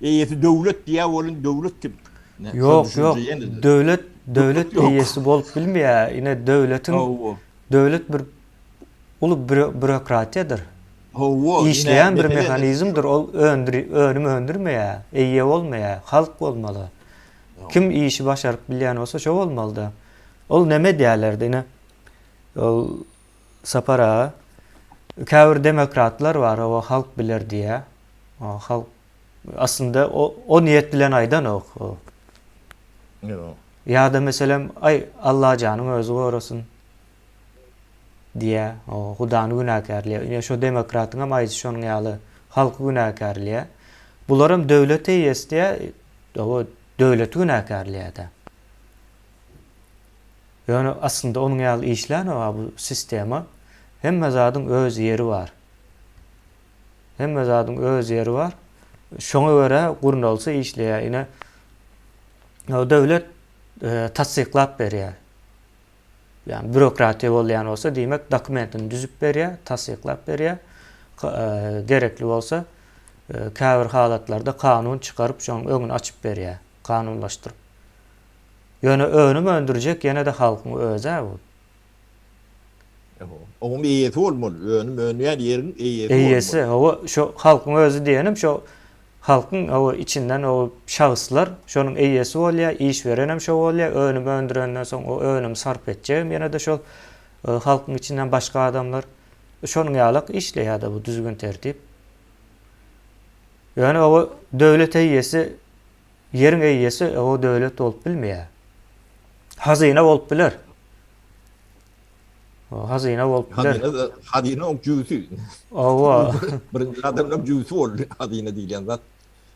Eýesi döwlet diýýär welin döwlet kim? Ýok, ýok. Döwlet, döwlet eýesi bolup bilmeýär. Ine döwletiň döwlet bir uly bürokratiýadyr. Hawa, işleýän bir mehanizmdir. Ol önüm öndürmeýär, eýe bolmaýar, halk bolmaly. Kim işi başaryp bilýän bolsa şo bolmaly-da. Ol neme edýärlerdi ine. Ol Sapar aga, käbir demokratlar bar, o halk biler diýýär. O halk aslynda o o niýet bilen aýdanok o. Ýok. Ýa-da meselem, aý Allajanyň özi gorasyn diýýär. O Hudany günäkärleýär. Ine şo demokratyňam aýdyşy şonuň ýaly, halky günäkärleýär. Bularam döwlet eýesi diýýär, o döwleti günäkärleýär-de. Ýöne aslynda onuň ýaly işlänok-a bu sistema. Hemme zadyň öz ýeri bar. Hemme zadyň öz ýeri bar. Şoňa görä gurnalsa işleýär. Ine döwlet tassyklap berýär. Ýagny bürokratiýa bolýan bolsa, diýmek dokumentini düzüp berýär, tassyklap berýär. Gerekli bolsa käbir halatlarda kanun çykaryp şonuň öňüni açyp berýär, kanunlaşdyryp. Ýöne önüm öndürjek ýene-de halkyň özä bu. Onuň eýesi bolmaly, önüm öndürýän ýeriň eýesi bolmaly. Eýesi, hawa, şo halkyň özi diýenim şo halkyň hawa içinden o şahslar şonuň eýesi bolýar, iş berenem şo bolýar, önüm öndürenden soň o önümi sarp etjegem ýene-de şol halkyň içinden başga adamlar. Şonuň ýalak işleýär-de bu düzgün-tertip. Ýöne o döwlet eýesi Ýeriň eýesi o döwlet bolup bilmeýär. Hazyna bolup biler. O hazyna bolup biler. Hazyna hazyna oň jübüsi. Owa. Birinji adamlaryň jübüsi boldy hazyna diýilýän zat.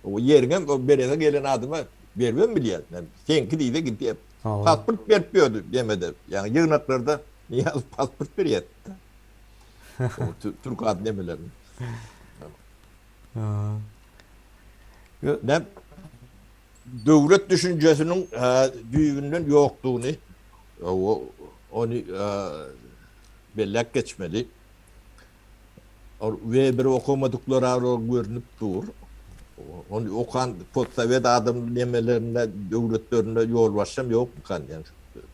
O ýeriňem o berese gelen adama. Beribem bilýär. Seňki diýse gidýär. Pasport berip ýördi demede. Ýagny ýygnaklarda Nyýazow pasport berýärdi. Türk ady nemelerini. Näme döwlet düşünjesiniň düýbünden ýokdugyny ony belläp geçmeli. Ol Weberi okamadyklara görnüp dur. Ony okan postsowet adam nemelerinde, döwletlerinde ýolbaşçam ýokmykan diýen.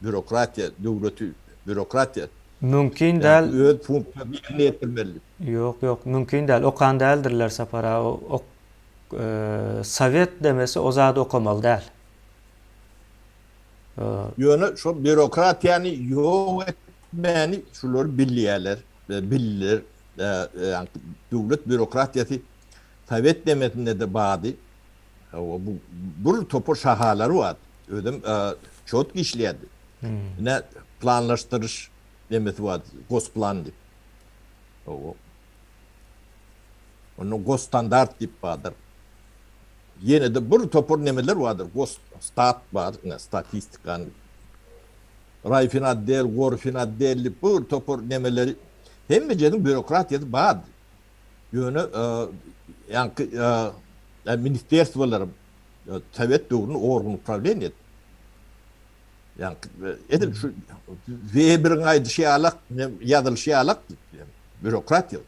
Býurokratiýa döwleti, býurokratiýa. Mümkin däl. Öz funksiýasyny ýerine ýetirmeli. Ýok, ýok, mümkin däl. Okan däldirler Sapar aga. Ok sowet demesi o zady okamaly däl. Ýöne şol býurokratiýany ýok etmäni şular bilýärler. Bildiler. Ýagny döwlet býurokratiýasy sowet demesinde-de bardy. Bu bir topar şahalary bardy. Özem çotk işleýärdi. Ine planlaşdyryş demesi bardy, gosplan diýip. Onda gosstandart diýip bardyr. Ýene-de bir topar nemeler bardyr. Gosstat bar, ine statistikany Raýfinotdel, Gorfinotdel diýip bir topar nemeleri hemmejeniň býurokratiýasy bardy. Ýöne ýaňky ministerstwolaryň sowet döwründe organ uprawleniýa ýaňky edil şu Weberiň aýdyşy ýalak, ýazylyşy ýalak býurokratiýa.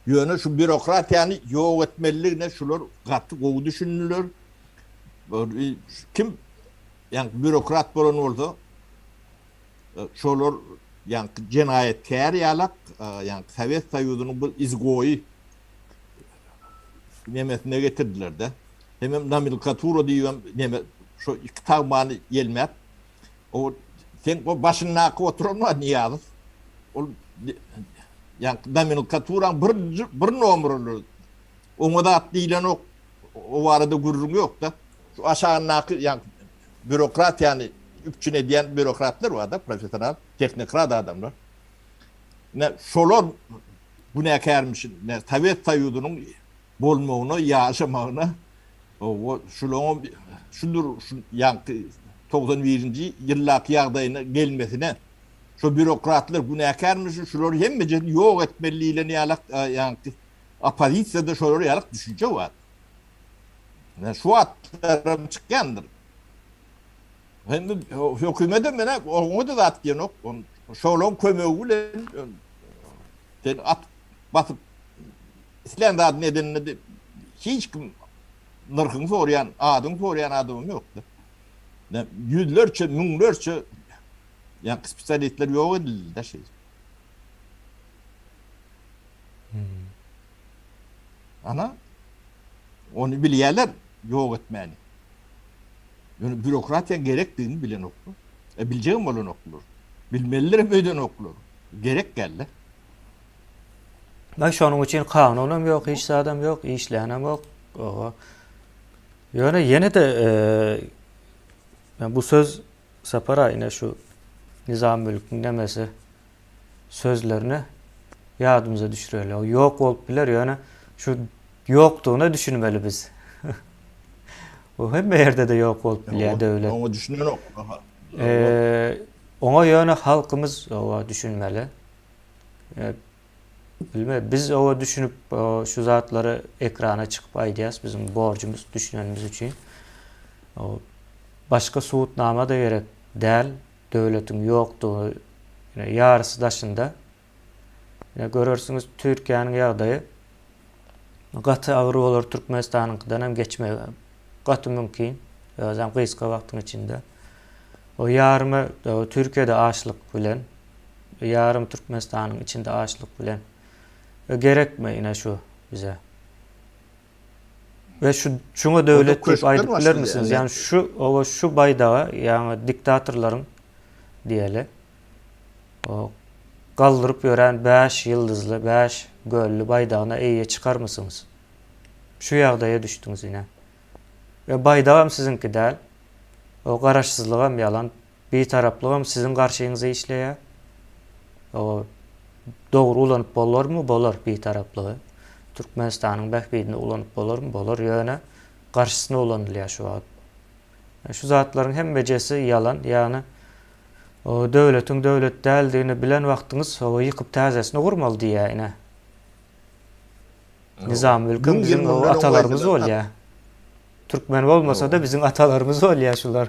Ýöne şu býurokratiýany ýok etmelidigine şular gaty gowy düşündiler. Kim Ýaňky býurokrat bolan bolsa, şolar ýaňky jenaýatkär ýalak, ýaňky Sowet Soýuzynyň bir izgoýy nemesine getirdiler-de. Hemem nomenklatura diýibem neme şo iki tagmany ýelmäp, o seň o başyndaky oturan bar Nyýazow. Ol ýaňky nomenklaturaň bir bir nomery. Oňa zat diýlenok. O barada gürrüň ýok-da. Şu aşagyndaky ýaňky býurokratiýany üpjün edýän býurokratlar bar-da, professional, tehnokrat adamlar. Ine, şolar günäkärmişin. Ine, Sowet Soýuzynyň bolmagyna, ýaşamagyna o şularyň şudur şu ýaňky 91-nji ýyldaky ýagdaýyna gelmesine şo býurokratlar günäkärmişin, şulary hemmejesini ýok etmeli diýlen ýalak ýaňky oppozisiýada şolar ýalak düşünje bar. Şu wagtlaram çykýandyr. Hem hökümet hem menä oňa da zat diýenok. Şolaryň kömegi bilen sen at basyp islän zadyny edeninde hiç kim nyrhyňy soraýan, adyňy soraýan adamam ýokdy. Ýüzlerçe, müňlerçe ýa spesialistler ýok edildi-de şeýdip. Ana, ony bilýärler ýok etmäni. Ýöne býurokratiýa gerekdigini bilenoklar. E, biljegem bolanoklar. Bilmelidirem öýdenoklar. Gerek geldi. Bak şonuň üçin kanunam ýok, hiç zadam ýok, işleýänem ýok. Oba. Ýöne ýene-de e, bu söz Sapar aga ine şu Nizamülküň nemesi sözlerini ýadymyza düşüreli. O ýok bolup biler, ýöne şu ýokdugyna düşünmeli biz. Bu hemme ýerde-de ýok bolup bilýär döwlet. Oňa düşünenok. Oňa ýöne halkymyz owa düşünmeli. Bilme, biz owa düşünip şu zatlary ekrana çykyp aýdýas, biziň borjumyz düşünenimiz üçin. Başga subutnama-da gerek däl. Döwletiň ýokdugy ine ýarysy daşynda. Ine görersiňiz Türkiýäniň ýagdaýy gaty agyr bolar Türkmenistanyňkydan hem geçmegi gaty mümkin. Özem gysga wagtyň içinde. O ýarymy Türkiýede açlyk bilen, ýarym Türkmenistanyň içinde açlyk bilen. Gerekmi ine şu bize? We şu şuňa döwlet diýip aýdyp bilermisiniz? Ýagny şu owa şu baýdaga, ýagny diktatorlaryň diýeli. O galdyryp ýören 5 ýyldyzly, 5 gölli baýdagyna eýe çykarmysyňyz? Şu ýagdaýa düşdüňiz ine. We baýdagam siziňki däl. O garaşsyzlygam ýalan. Bitaraplygam siziň garşyňyza işleýär. O dogry ulanyp bolarmy? Bolar bitaraplygy. Türkmenistanyň bähbidine ulanyp bolarmy? Bolar. Ýöne garşysyna ulanylýar şu wagt. Şu zatlaryň hemmejesi ýalan. Ýagny döwletiň döwlet däldigini bilen wagtyňyz ýykyp täzesini gurmaly diýýär ine. Nizamülküm biziň atalarymyz bolýar. Türkmen bolmasa-da biziň atalarymyz bolýar şular.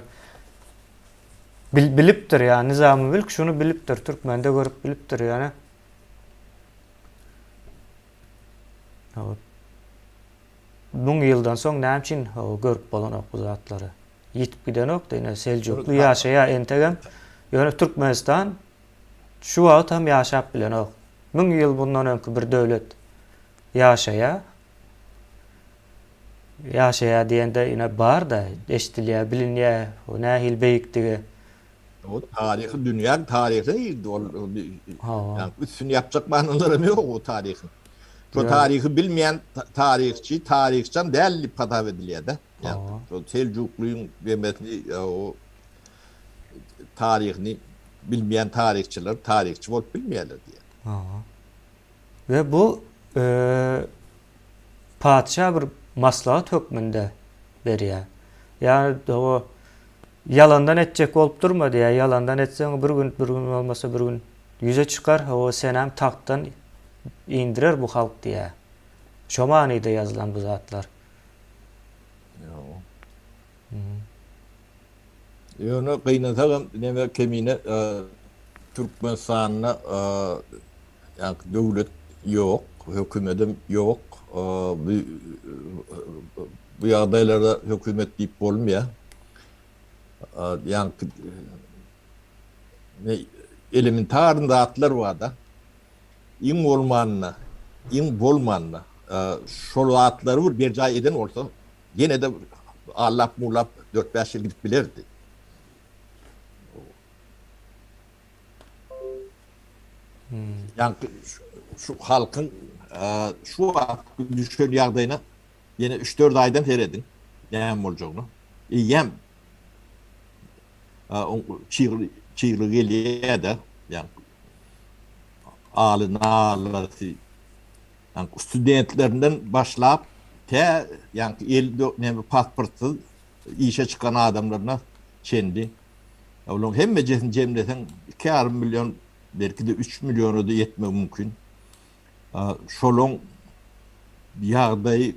Bil, bilipdir ýa Nizamymülk şuny bilipdir, türkmende görüp bilipdir ýöne. Müň ýyldan soň näme üçin görüp bolanok bu zatlary? Ýitip gidenok-da ine Seljukly ýaşaýar entegem. Ýöne Türkmenistan şu wagt hem ýaşap bilenok. Müň ýyl bundan öňki bir döwlet ýaşaýar. Ýaşaýar diýende ine bar-da, eşidilýär, bilinýär, o nähili beýikdigi. O taryhy dünýäň taryhyna girdi ol. Hawa. Üstüni ýapjak manylaram ýok o taryhyň. Şo taryhy bilmeýän taryhçy taryhçam däl diýip hasap edilýär-de. Hawa. Şo Seljuklyň demesini o taryhyny bilmeýän taryhçylar taryhçy bolup bilmeýärler diýýär. Hawa. We bu patyşa bir maslahat hökmünde berýär. Ýagny o ýalandan etjek bolup durma diýýär. Ýalandan etseň bir gün, bir gün bolmasa bir gün ýüze çykar, o senem tagtdan indirer bu halk diýýär. Şo manyda ýazylan bu zatlar. Ýok. Ýöne gynansagam neme kemine Türkmenistanda ýaňky döwlet ýok, hökümedem ýok. Bu bu ýagdaýlarda hökümet diýip bolmaýar. Ýaňky elementarny zatlar bar-da. Iň bolmanda, iň bolmanda şol zatlary bir berjaý eden bolsa, Ýene-de allap-mullap dört-bäş ýyl gidip bilerdi. Ýaňky şu halkyň şu wagtky düşen ýagdaýyna ýene üç-dört aýdan serediň, näme boljagyna. Eýýäm çygly çygly gelýär-de, ýaňky aly nalasy Ýaňky studentlerinden başlap tä ýaňky el näme pasportsyz işe çykan adamlaryna çenli. Olaryň hemmejesini jemleseň iki ýarym million belki-de üç milliona-da ýetmegi mümkin. Şolaň ýagdaýy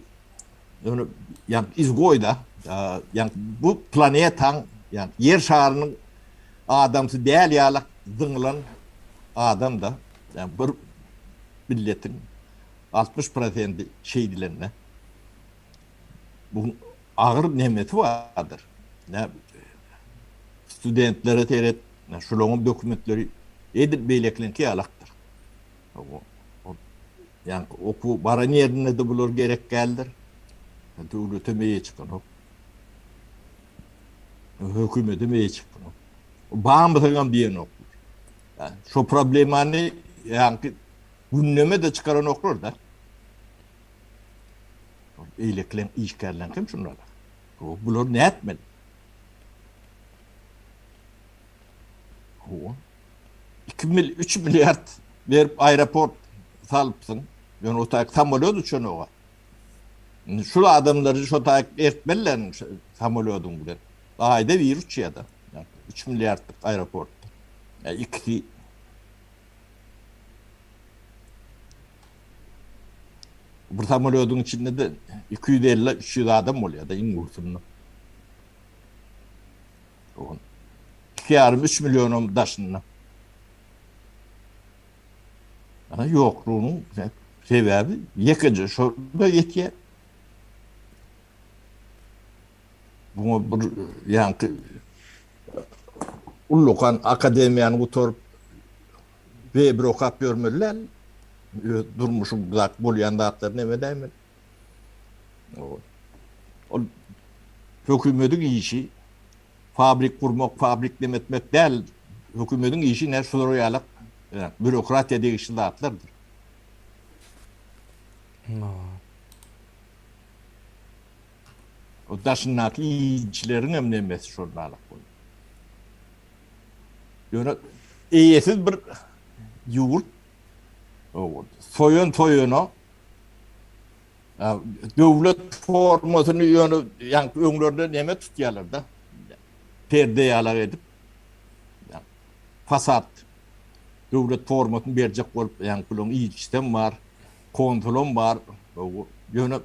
ýöne ýaňky izgoý-da ýaňky bu planetaň ýaňky ýer şarynyň adamsy däl ýalak zyňylan adam-da. Ýagny bir milletiň 60 prosendi şeýdilende bu agyr nemesi bardyr. Nä studentlere seret, şularyň dokumentleri edil beýlekileňki ýalakdyr. Ýagny okuw baran ýerinde-de bular gerek däldir. Döwletem eýe çykanok. Hökümetem eýe çykanok. Barmysyňam diýenok. Şo problemany ýaňky gündeme-de çykaranoklar-da. Beýlekileň işgärleň hem şundalar. Bular nätmeli? Hawa. 2 mil, 3 milliard berip aeroport salypsyň. Ýöne o taýk samolýot uçanok. Indi şul adamlary şo taýk ertmeliler samolýodyň bilen. Aýda bir uçýar-da. 3 milliardlyk aeroportda. Ýa ikisi bir samolýodyň içinde-de 250-300 adam bolýar-da iň ulusynda. Iki ýarym, üç millionam daşynda. Ana ýoklugynyň sebäbi ýekeje şo-da ýetýär. Buňa bir ýaňky ullakan akademiýany gutaryp B1 okap ýörmeli däl. Öz durmuşyň zat bolýan zatlary neme edäýmeli. Ol hökümediň işi fabrik gurmak, fabrik neme etmek däl. Hökümediň işi ne şular ýaly bürokratiýa degişli zatlardyr. O daşyndaky ilçileriň hem nemesi şol balak bolýar. Ýöne eýesiz bir ýurt soýan soýana döwlet formasyny ýöne ýaňky öňlerde neme tutýarlar-da. perde ýalak edip fasad döwlet formasyny berjek bolup ýaňky bularyň ilçisem bar, konsulam bar. Ýöne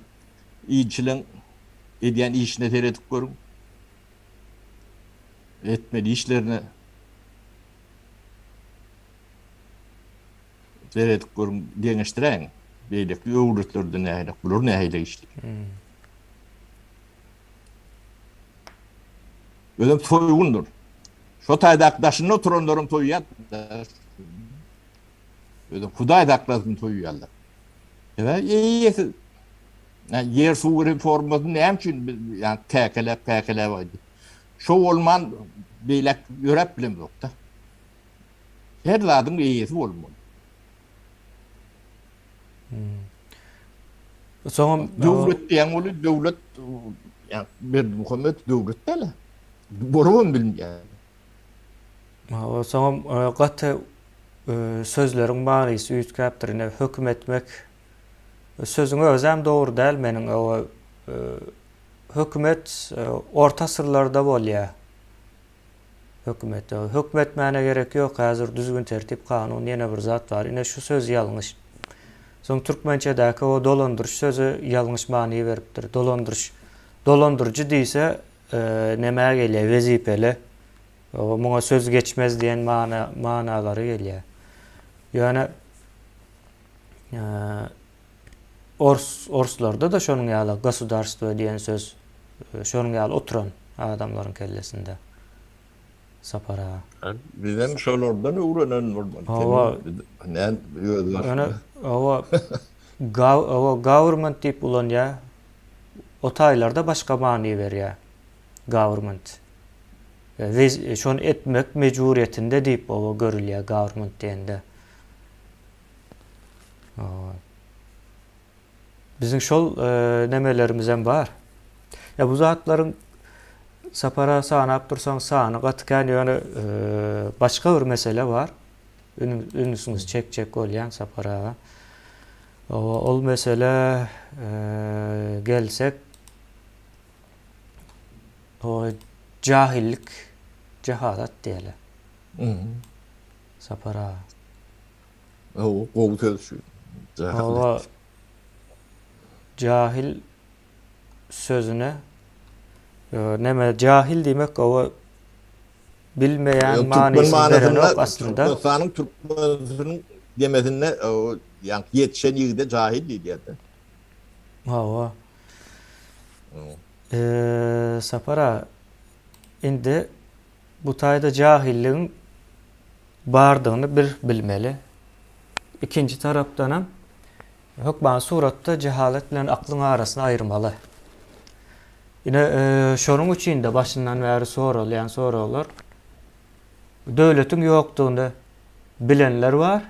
ilçileň edýän işine seredip görüň. Etmeli işlerine seredip görüň, deňeşdiräýiň. Beýleki döwletlerde nähili, bular nähili işleýär. Hmm. Özem soýgundyr. Şo taýdaky daşynda oturanlaram soýýar. Özem Hudaý saklasyn soýýarlar. Sebäbi eýesi ýer suw reformasyny näme üçin ýa käkeläp käkeläp aýdy. Şo bolman beýläk ýöräp bilemzokda. Her zadyň eýesi bolmaly. Hmm. Soňam döwlet diýen ol döwlet ýa Berdimuhamet döwlet däl. Bolubam bilmeýär. O soňam e, gaty e, sözleriň manysy üýtgäpdir. Ine höküm etmek sözüň özem dogry däl meniň o e, hökümet orta asyrlarda bolýar. Hökümete höküm etmäne gerek ýok häzir düzgün tertip kanun ýene bir zat bar ine şu söz ýalňyş. Soň türkmençedäki o dolandyryş sözi ýalňyş many beripdir. Dolandyryş dolandyryjy diýse nämä gelýär wezipeli muňa söz geçmez diýen mana manalary gelýär. Ýöne ors orslarda-da şonuň ýaly gosudarstwo diýen söz şonuň ýaly oturan adamlaryň kellesinde. Sapar aga. Bizem şolardan öwrenen bolmaly. Hawa. Näme öz başyna. Ýöne hawa hawa government diýip ulanýar. O taýlarda başga many berýär. Government. Şony etmek mejburyýetinde diýip oba görülýär government diýende. Biziň şol nemelerimizem bar. Ýa bu zatlaryň Sapara sanap dursaň sany gaty kän ýöne başga bir mesele bar. Ünsüňizi çekjek bolýan Sapar aga. Ol mesele gelsek o jahillik, jehalat diýeli. Sapar aga. Hawa, gowy söz şu. Hawa. Jahil sözüne neme jahil diýmek owa bilmeýän manysyny berenok aslynda. Türkmenistanyň türkmenisiniň demesinde ýaňky ýetişen ýigide jahil diýilýär-de. Hawa. Sapar aga, indi bu taýda jahilligiň bardygyny bir bilmeli. Ikinji tarapdanam hökmany suratda jehalet bilen aklyň arasyny aýyrmaly. Ine, şonuň üçin-de başyndan bäri soralýan soraglar döwletiň ýokdugyny bilenler bar,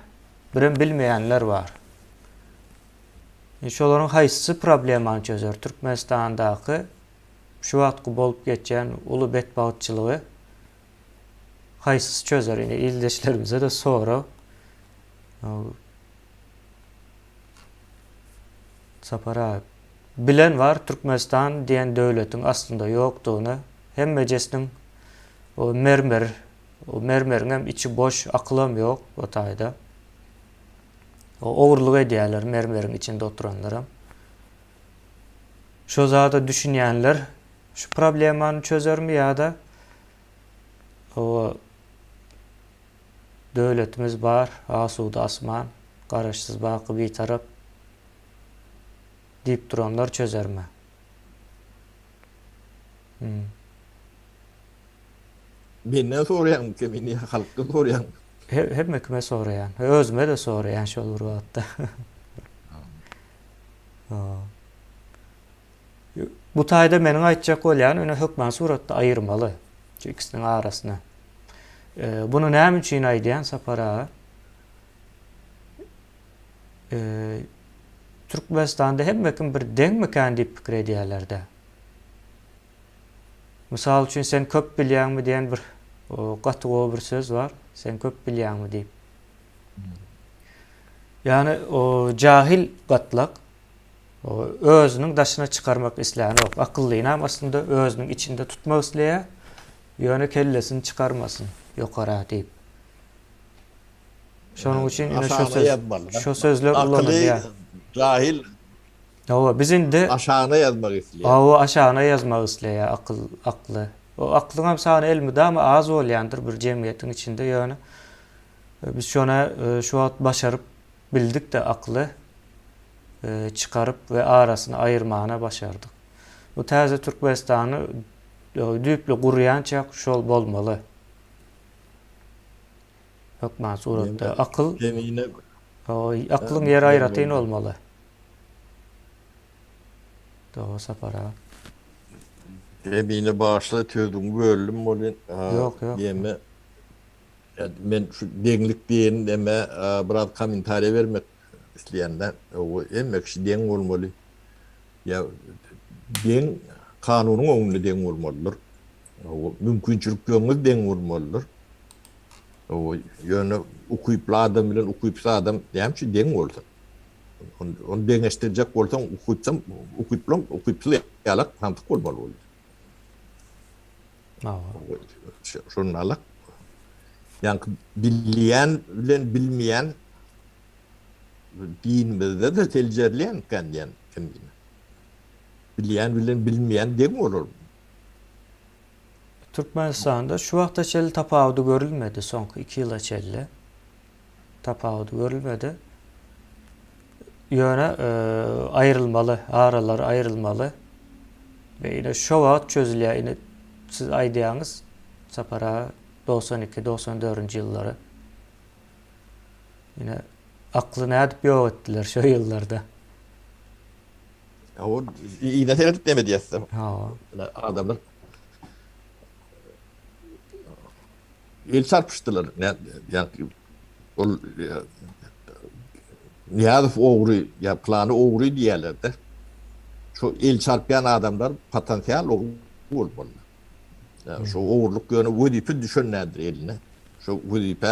birem bilmeýänler bar. Şolaryň haýsysy problemany çözer? Türkmenistandaky şu wagtky bolup geçýän uly betbagtçylygy Haýsysy çözer ine ildeşlerimize-de sorag. Sapar aga. Bilen bar Türkmenistan diýen döwletiň aslynda ýokdugyny, hemmejesiniň o mermer, o mermeriňem içi boş, akylam ýok o taýda. O ogurlyk edýärler mermeriň içinde oturanlaram. Şo zada düşünýänler şu problemany çözermi ýa-da Hawa, döwletimiz bar, asuda asman, Garaşsyz baky Bitarap diýip duranlar çözermi? Hmm. Menden soraýaňmy kemini ýa halkdan soraýaňmy? Hemme kime soraýan. Özüme-de soraýan şol bir wagtda. Bu taýda meniň aýtjak bolýanym ine hökman suratda aýyrmaly şu ikisiniň arasyny. Buny näme üçin aýdýan Sapar aga? Türkmenistanda hemme kim bir deňmikän diýip pikir edýärlerde. Mysal üçin sen köp bilýäňmi diýen bir gaty gowy bir söz bar. Sen köp bilýäňmi diýip. Ýagny o jahil gatlak Özüniň daşyna çykarmak islänok. Akyllynam aslynda özüniň içinde tutmak isleýär. Ýöne kellesini çykarmasyn ýokara diýip. Şonuň üçin ine şo söz, şo sözler ulanylýar. Akyly jahil. Hawa, biz indi aşagyna ýazmak isleýär. Hawa, aşagyna ýazmak isleýär akyl, akly. O aklyň hem sany elmydama az bolýandyr bir jemgyýetiň içinde, ýöne biz şony şu wagt başaryp bildik-de akly çykaryp we arasyny aýyrmana başardyk. Bu täze Türkmenistany düýpli gurýançak şol bolmaly. Hökman suratda akyl aklyň ýeri aýratyn bolmaly. Dogry Sapar aga. Emine bagyşla sözüňi böldüm welin. Ýok ýok. Ýeme men şu deňlik diýen neme biraz kommentariýa bermek isleýän-de. Hemme kişi deň bolmaly. Ýa deň kanunyň öňünde deň bolmalydyr. Mümkinçilikleriňiz deň bolmalydyr. Ýöne ukyply adam bilen ukypsyz adam näme üçin deň bolsun? Ony deňeşdirjek bolsaň, ukypsam, ukyplam, ukypsyz ýalak samsyk bolmaly bolýar. Şonda alak. Ýaňky bilýän bilen bilmeýän dinimizde-de seljerilýänkä diýen kemine. Bilýän bilen bilmeýän deň bolar. Türkmenistanda şu wagta çenli tapawudy görülmedi, soňky 2 ýyla çenli tapawudy görülmedi. Ýöne e, aýrylmaly, aralar aýrylmaly. We ine şo wagt çözülýär. Ine siz aýdýaňyz Sapar aga 92, 94-nji ýyllary. Ine akly nädip ýok etdiler şo ýyllarda. O yna seredip neme diýýäs. Hawa. Adamlar el çarpyşdylar. Ýa ol Nyýazow ogry ýa plany ogry diýýärler-de. Şo el çarpýan adamlar potensial ogry bolmaly. Şo ogurlyk ýöne wezipe düşen däldir eline. Şo wezipe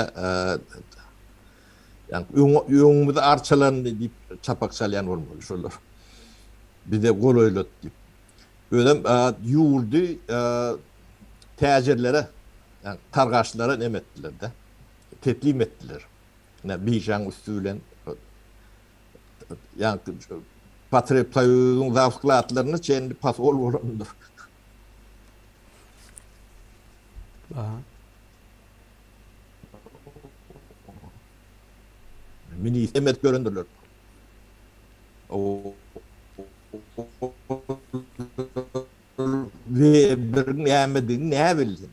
ýa öňümizi arçalandy diýip çapak çalýan bolmaly şolar. Bize golaýlat diýip. Özem ýurdy täjirlere, ýa targaşlara neme etdiler-de. Teslim etdiler. Ine biržaň üsti bilen ýa Potrebsoýuzyň zawskladlaryna çenli posol bolandyr. Ministr edip ýörendirler. Weberiň nämedigini näbilsin.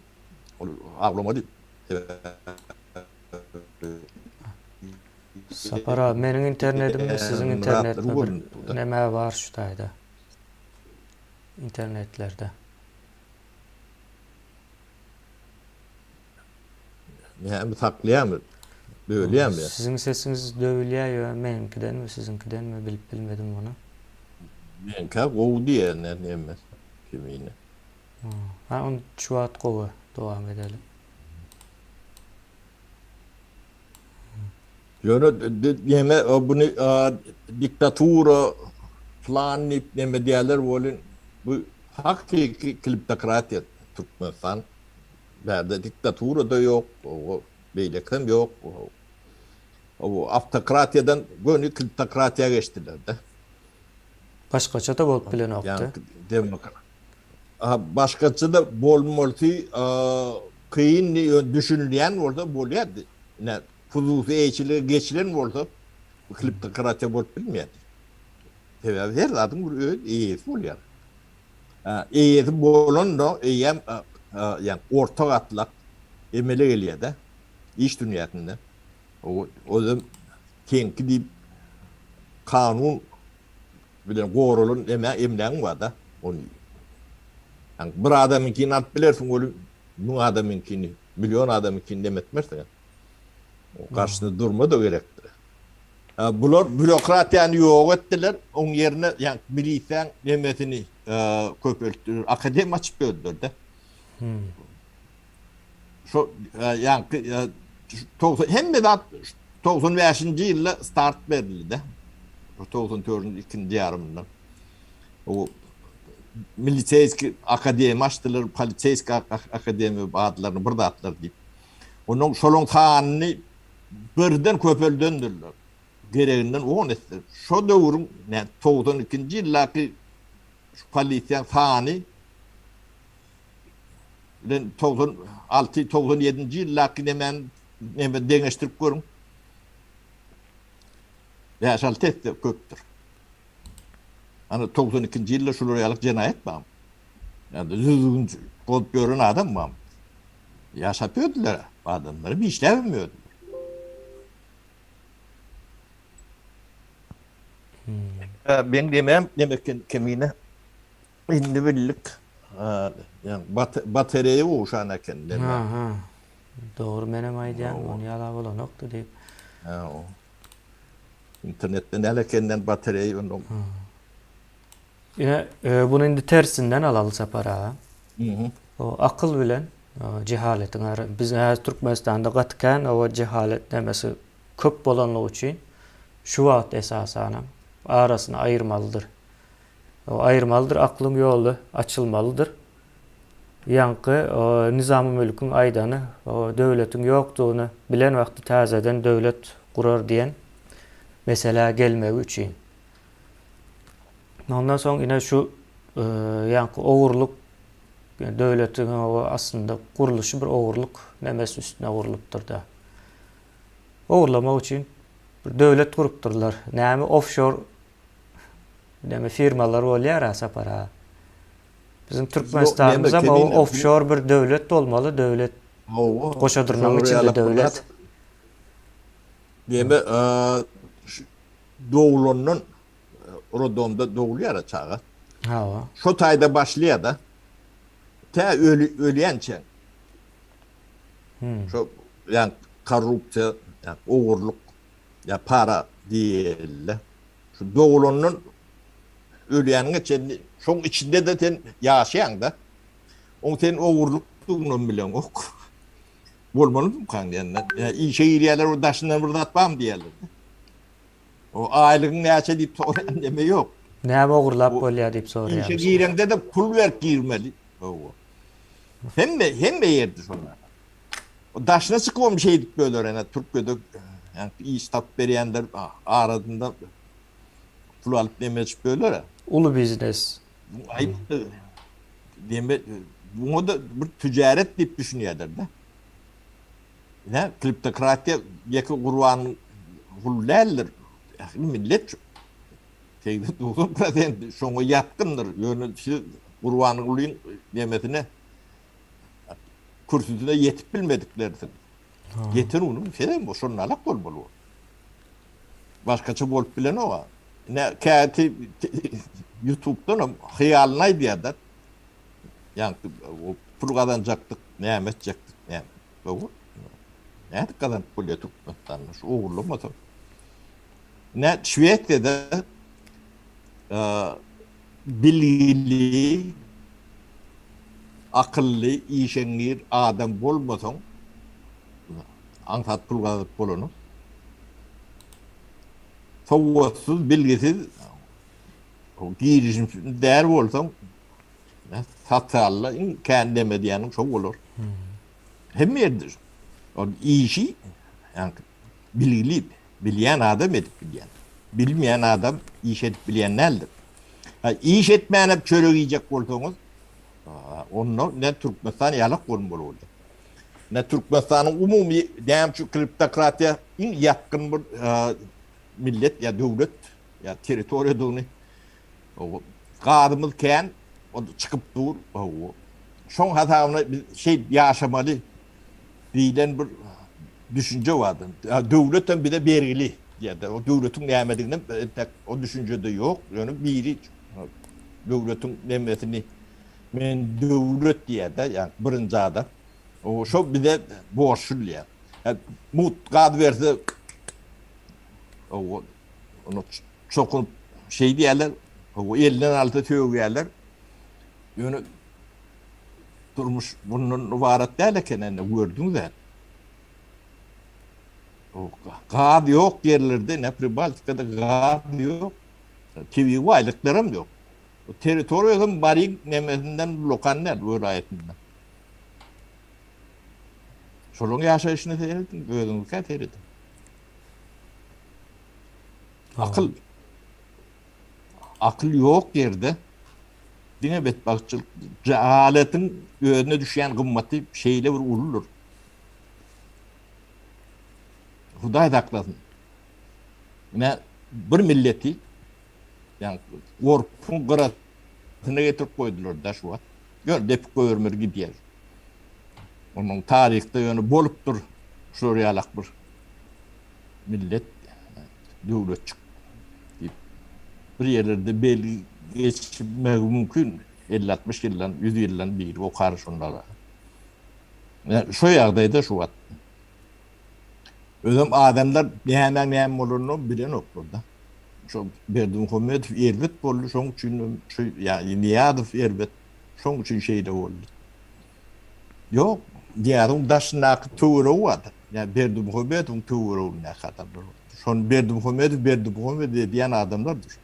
Ol aglamady. Sapar abi meniň internetimmi siziň internetmi bir neme bar şu taýda. Internetlerde. Näme saklaýarmy? Bölýärmi? Siziň sesiňiz döwülýär ýa meniňkidenmi siziňkidenmi bilip bilmedim muny. Meňkä gowy diýýär näme kemine. Ha on şu wagt gowy dowam edeli. Ýöne neme buny diktatura plan diýip neme diýerler welin bu hakyky kliptokratiýa Türkmenistan. Bärde diktatura-da ýok, beýlekisem ýok. Awtokratiýadan göni kliptokratiýa geçdiler-de. Başgaça-da bolup bilenokdy. Başgaça-da bolmalysy kyn, ýöne düşünilýän bolsa bolýardy. Ine, hususy eýeçilige geçilen bolsa, bu kliptokratiýa bolup bilmeýärdi. Sebäbi her zadyň bir öz eýesi bolýar. Eýesi bolanda eýýäm ýagny orta gatlak emele gelýär-de iş dünýäsinde. Özem seňki diýip kanun bilen goralan neme emlägiň bar-da. Ony ýagny bir adamyňkyny alyp bilersiň welin müň adamyňkyny, million adamyňkyny neme etmersiň. Garşysyna durma-da gerekdir. Bular býurokratiýany ýok etdiler, oň ýerine ýaňky milisiýaň nemesini köpeltdiler, akademiýa açyp berdiler-de. Şo ýaňky 90 hemme zat 95-nji ýylda start berildi-de. 94-nji ikinji ýarymynda. O. Miliseýskiý akademiýa açdylar, poliseýskiý akademiýa adlaryny bir zatlar diýip. Ondan şolaň sanyny birden köpeldendirler. Gereginden on esse. Şo döwrüň nä 92-nji ýyldaky şu polisiýaň sany bilen 96, 97-nji ýyldaky nemäni neme deňeşdirip görüň. Bäş-alty esse köpdür. Ana 92-nji ýylda şular ýaly jenaýat barmy? Ýa-da düzgün bozup ýören adam barmy? Ýaşap ýördüler adamlar, işläp hem ýördüler. Meň demem demek kemine indi bildik. Ýa batareýa gowşan eken deme. Ha, ha. Dogry menem aýdýan, ony ýala bolanokdy diýip. Ha, o. Internetde näle ekenden batareýa ondan. Ine, e, bunu indi tersinden alaly Sapar aga. O akyl bilen jehaletiň ara biz häzir Türkmenistanda gaty kän o jehalet nemesi köp bolanlygy üçin şu wagt esasanam arasyny aýyrmalydyr. O aýyrmalydyr, aklyň ýoly açylmalydyr. Ýaňky Nizamy Mülküň aýdany, döwletiň ýokdugyny bilen wagty täzeden döwlet gurar diýen meselä gelmegi üçin. Ondan soň ine şu ýaňky ogurlyk döwletiň aslynda gurluşy bir ogurlyk nemesi üstüne gurlupdyr-da. Ogurlamak üçin bir döwlet gurupdyrlar. Näme ofşor näme firmalar bolýar-a Sapar aga. Biziň Türkmenistanymyzam o ofşor bir döwlet bolmaly, döwlet. Goşa dyrnagyň içinde döwlet. Näme doglandan rodomda dogulýar çaga. Hawa. Şo taýda başlaýar-da. Tä ölýänçä. Şo ýa korrupsiýa, ýa ogurlyk, ýa para diýeli. Şu dogulandan ölýäniňe çenli şoň içinde-de sen ýaşaýaň-da. Oň sen ogurlykdygynam bileňok. Bolmalymykan diýende, ýa işe girýärler bir daşyndan bir zat barmy diýýärler. O aýlygyň näçe diýip soraýan neme ýok. Näme ogurlap bolýar diýip soraýar. Işe gireňde-de pul berip girmeli. Hawa. Hemme hemme ýerde şonda. O daşyna çykyp hem şeýdip böler ene Türkiýede ýa iş tapyp berýänler arasynda pul alyp neme edip böler. Uly biznes. Aýyp. Deme buňa da bir ticaret diýip düşünýärler-de. Ne kleptokratiýa ýeke Gurban gul däldir. Ähli millet 80-90% şoňa ýatgyndyr. Ýöne siz Gurbangulyň nemesine kürsüsine ýetip bilmediklersiňiz. Ýeten günüň sizem şonalak bolmaly. Başgaça bolup bilenok. Ne käti YouTube'dan hem hyýalyny aýdýarlar. Ýa pul gazanjakdyk, näme etjekdik, näme. Dogry. Nädip gazanyp bolýar Türkmenistanda şu ogurlamasa. Ne Şwesiýada bilgili, akylly, işeňňir adam bolmasaň, aňsat pul gazanyp bolanok. Sowatsyz, bilgisiz, girişimsiz däl bolsaň, sosialda iň kän neme diýýäniň şo bolar. Hemme ýerde şo. Ol işi ýa bilgili, bilýän adam edip bilýän. Bilmeýän adam iş edip bilýän däldir. Ha, iş etmän hem çörek iýjek bolsaňyz, onda ne Türkmenistan ýalak bolmaly bolýar. Ne Türkmenistanyň umumy näme üçin kleptokratiýa iň ýakyn bir millet ýa döwlet ýa territoriýadygyny gazymyz kän, o çykyp dur. Şoň hasabyna biz şeýdip ýaşamaly diýlen bir düşünje bardy. Döwlet hem bize bergili diýýärler. O döwletiň nämedigini entek o düşünje-de ýok. Ýöne biri döwletiň nemesini men döwlet diýýär-de, ýa birinji adam. O şo bize borçly diýýär. Mugt gaz berse o onu çokunyp şeý diýýärler, o elinden alsa sögýärler. Ýöne durmuş bundan ybarat däl eken indi gördüňiz-ä. Gaz ýok ýerlerde, ine Pribaltikada gaz ýok. Tebigy baýlyklaram ýok. Territoriýasy Maryň nemesinden ullakan däl, welaýatyndan. Şolaryň ýaşaýşyna serediň, özüňizkä serediň. Akyl akyl ýok ýerde diňe betbagtçylyk, jahaletiň özüne düşýän gymmaty şeýle bir uludyr. Hudaý saklasyn. Ine bir milleti ýa gorpuň gyrasyna getirip goýdular da şu wagt. Ýöne depip goýbermeli gidýär. Onuň taryhda ýöne bolupdyr şular ýalak bir millet döwletçik diýip bir ýerlerde belgi geçmegi mümkin 50-60 ýyldan, 100 ýyldan biri okar şonlara. Şu ýagdaýda şu wagt. Özem adamlar nämäň näme bolanyny bilenoklar-da. Şo Berdimuhamedow erbet boldy, şoň üçin şu ýa Nyýazow erbet, şoň üçin şeýle boldy. Ýok, Nyýazowyň daşyndaky töweregi bardyr. Ýa Berdimuhamedowyň töweregindäki adamlar bardyr. Şony Berdimuhamedow Berdimuhamedow edýän adamlardyr.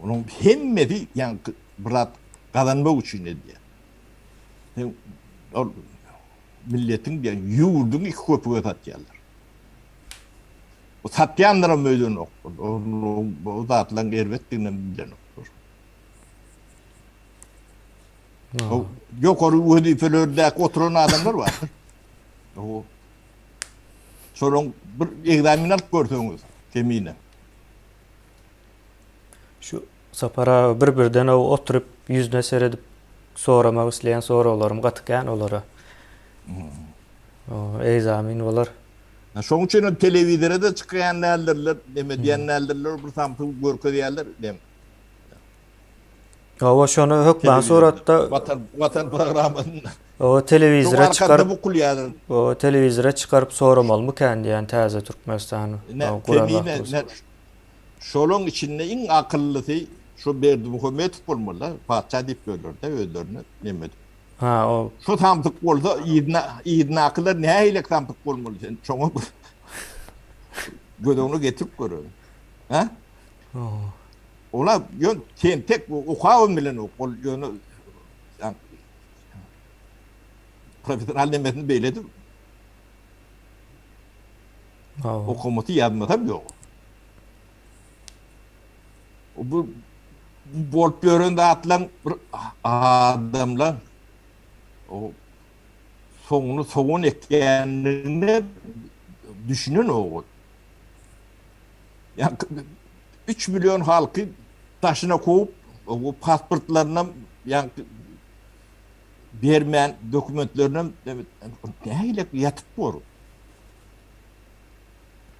Onuň hemmesi ýaňky bir zat gazanmak üçin edýär. Sen ol milletiň diýen ýurduň iki köpüge satýarlar. Bu satýanlaram öýlenoklar. Bu zatlaryň erbetdigini hem bilenoklar. O ýokary wezipelerdäki oturan adamlar bar. O şolaryň bir egzamin alyp görseňiz, kemine. Şu Sapar aga bir-birden oturyp ýüzüne seredip soramak isleýän soraglarym gaty kän olara. Egzamin bolar. Şoň üçin hem telewizora-da çykýan däldirler, neme diýen däldirler, bir samsyk görkezýärler. Dem. Hawa, şony hökman suratda Watan Watan programmasynda. Hawa, telewizora çykaryp bukulýarlar. Hawa, telewizora çykaryp soramalymykan diýen täze Türkmenistany guran wagtymyz. Şolaň içinde iň akyllysy şu Berdimuhamedow bolmaly-da, patyşa diýip ýörler-de özlerine neme edip. Ha, o. Şu samsyk bolsa yzyna yzyndakylar nähili samsyk bolmaly sen şoňa göz öňüne getirip gör. Ha? Ola ýön tentek okabam bilenok. Ol ýöne professional nemesini beýle edip Okamasy ýazmasam ýok. Bu bolup ýören zatlaryň bir adamlar o soňuny sogan ekýändigine düşünen ogul. Ýa 3 million halky daşyna kowup, o pasportlarynam ýa bermän dokumentlerinem nähili ýatyp bor.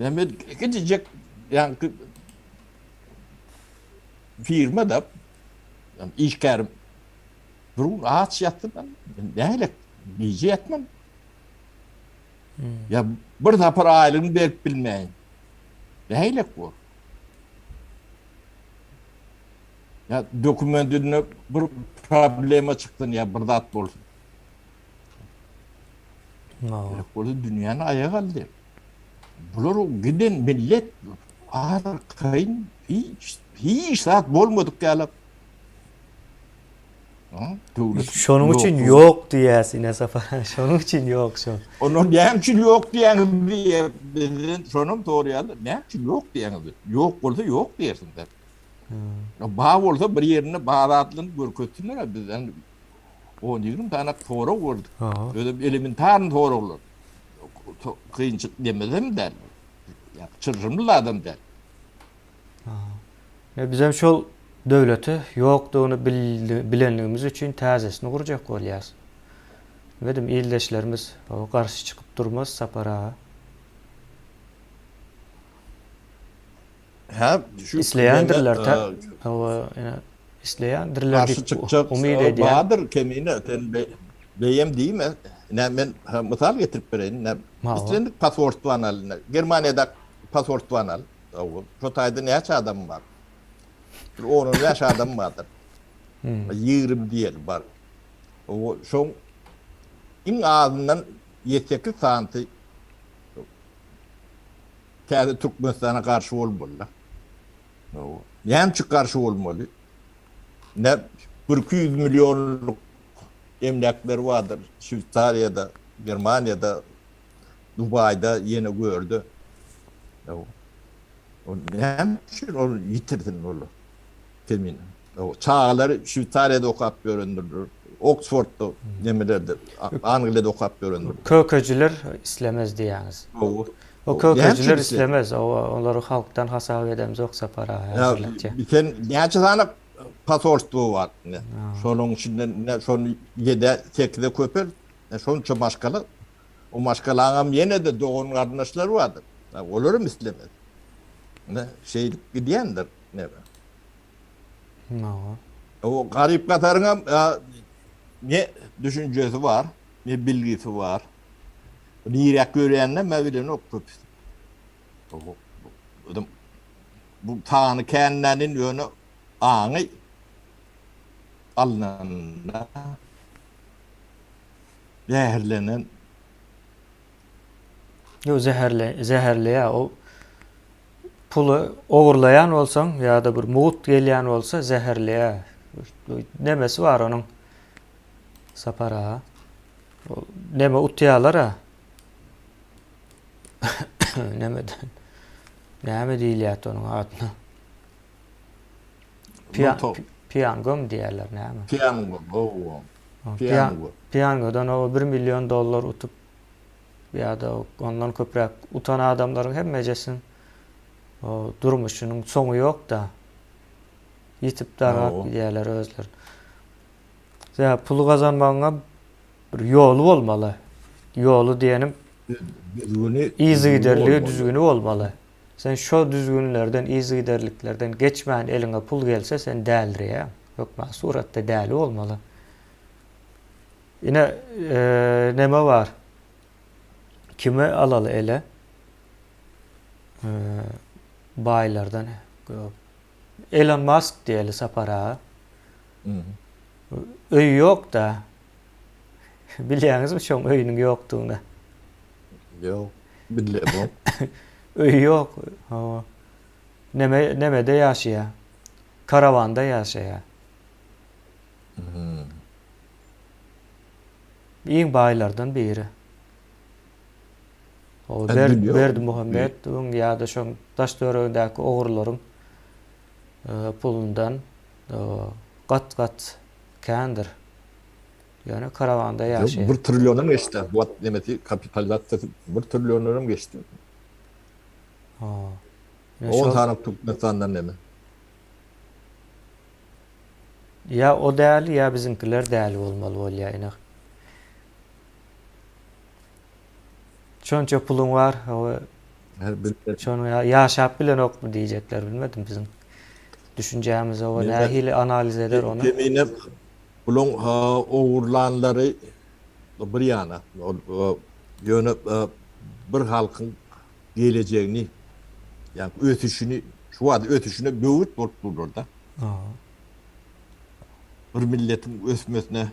Näme gidecek ýaňky firma da işgärim bir gün aç ýatdy ben nähili gije ýatmam. Hmm. Ya bir sapar aýlygyny berip bilmeýin. Nähili bor? Ya dokumentinde bir problema çyksyn ya bir zat bolsun. Gerek bolsa dünýäni aýaga aldy. Bular giden millet arkaýyn hiç hiç zat bolmadyk ýaly. Şonuň üçin ýok diýýäs ine Sapar. Şonuň üçin ýok şo. Ondan näme üçin ýok diýýäňiz diýýär. Bizden şonam soraýarlar. Näme üçin ýok diýýäňiz? Ýok bolsa ýok diýersiň-dä. Bar bolsa bir ýerinde bar zatlaryny görkezsinler bizden. On-ýigrimi sany sorag gördük. Özem elementarny soraglar. Kynçylyk demezem däl. Ýa çylşyrymly adam däl. Ýa bizem şol döwleti ýokdugyny bilenligimiz üçin täzesini gurjak bolýas. Bilmedim ildeşlerimiz garşy çykyp durmaz Sapar aga. Hä, şu Isleýändirler tä hawa, ýa isleýändirler Garşy diýip çykjak umyt edýän. Bardyr Kemine, sen beýem diýme. Ine men mysal getirip bereýin. Ine islendik pasportwany al. Ine Germaniýada pasportwany al. Şo taýda näçe adam bar? Bir on-on bäş adam bardyr. 20 diýeli bar. Şoň iň azyndan ýedi-sekiz sanysy Täze Türkmenistana garşy bolmaly-da. Näme üçin garşy bolmaly? Ne 1-200 millionlyk emläkleri bardyr Şweýsariýada, Germaniýada, Dubaýda, ýene görde. O näme üçin ol ýitirsin ol Kemine? Çagalary Şweýsariýada okap ýörendirler. Oksfordda nemelerde, Angliýada okap ýörendir. Kökejiler islemez diýýäňiz. Hawa. O kökejiler islemez. Olary halkdan hasap edemzok Sapar aga häzirlikçe. Sen näçe sany posolstwo bar? Şonuň içinden şony ýedä, sekize köpelt. Şonça maşgala. O maşgalaňam ýene-de dogan-garyndaşlary bardyr. Olaram islemez. Şeýdip gidýändir. Hawa. O garyp-gasaryňam ne düşünjesi bar, ne bilgisi bar. Niräk görýäninem men bilenok köpüsi. Bu sany känlänin ýöne aňy alnanda zäherlenen. Ýok, zäherle, zäherleýär. O Puly ogurlaýan bolsaň ýa-da bir mugt gelýän bolsa zäherleýär. Nemesi bar onuň. Sapar aga. Neme utýarlar-a. Nemeden. Näme diýilýär onuň adyna? Pian, piangom diýýärler näme? Piango, hawa. Piango. Piangodan o 1 million dollar utup ýa-da ondan köpräk utan adamlaryň hemmejesiniň durmuşynyň soňy ýok-da. Ýitip dargap gidýärler özleri. Sebäbi puly gazanmagyňam bir ýoly bolmaly. Ýoly diýenim düzgüni, yzygiderligi, düzgüni bolmaly. Sen şo düzgünlerden, yzygiderliklerden geçmän eliňe pul gelse sen dälirýäň. Hökman suratda däli bolmaly. Ine neme bar. Kimi alaly ele? Baýlardan. Elon Musk diýeli Sapar aga. Öýi ýok-da. Bilýäňizmi şoň öýüniň ýokdugyny? Ýok, bilemok. Öýi ýok. Hawa. Neme, nemede ýaşaýar? Karawanda ýaşaýar. Iň baýlardan biri. O Berdimuhamedowyň ýa-da şoň daş-töweregindäki ogurlaryň pulundan gat-gat kändir. Ýöne karawanda ýaşaýar. Bir trilliondan geçdi. Bu wagt nemesi kapitalizasiýasy bir trilliondan geçdi. On sany Türkmenistandan neme. Ýa o däli ýa biziňkiler däli bolmaly bolýa ine. Şonça puluň bar, hawa. Şonuň ýaşap bilenokmy diýjekler bilmedim biziň düşünjämiz oba nähili analiz eder ony. Kemine puluň ogurlanlary bir ýana ýöne bir halkyň gelejegini ýa ösüşini şu wagt ösüşine böwet bolup durlar-da. Bir milletiň ösmesine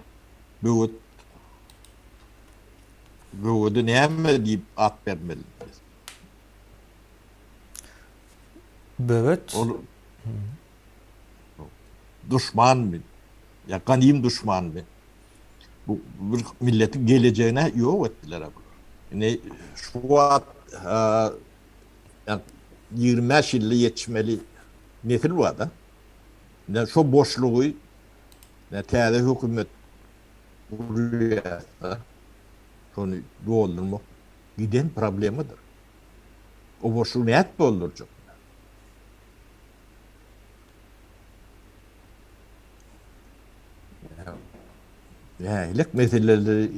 böwet böwedi näme diýip at bermeli biz? Böwet? Ol duşmanmy? Ýa ganym duşmanmy? Bu bir milletiň gelejegini ýok etdiler bular. Indi şu wagt 25 ýylda ýetişmeli nesil bar-da. Indi şo boşlugy täze hökümet gurýarsa, şony doldurmak giden problemadyr. O boşlugy nädip doldurjak? Nähilek meseleleri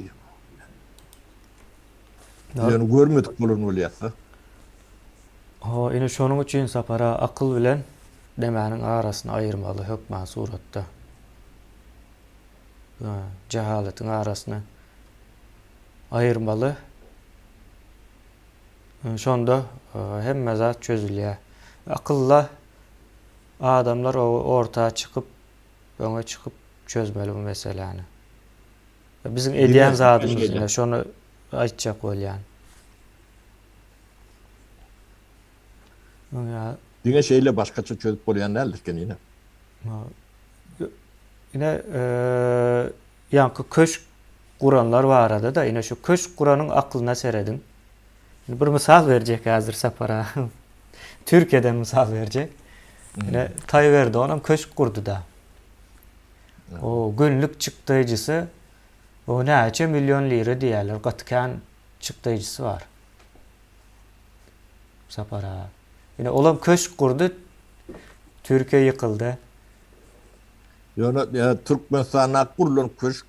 ýöne görmedik bolan bolýarsa. Ho, ine şonuň üçin Sapara akyl bilen demäniň arasyny aýyrmaly hökman suratda. Jahalatyň arasyny aýyrmaly. Şonda hemme zat çözülýär. Akylla adamlar orta çykyp, öňe çykyp çözmeli bu meseläni. Biziň edýän zadymyz ine şony aýtjak bolýan. Diňe şeýle başgaça çözüp bolýan däldir eken ine. Ine ýaňky köşk guranlar barada-da, ine şu köşk guranyň aklyna serediň. Indi bir mysal berjek häzir Sapar aga. Türkiýeden mysal berjek. Ine Taýyp Erdoganam köşk gurdy-da. O günlük çykdaýjysy o näçe million lira diýýärler, gaty kän çykdaýjysy bar. Sapar aga. Ine olam köşk gurdy, Türkiýe ýykyldy. Ýöne Türkmenistanda gurlan köşk,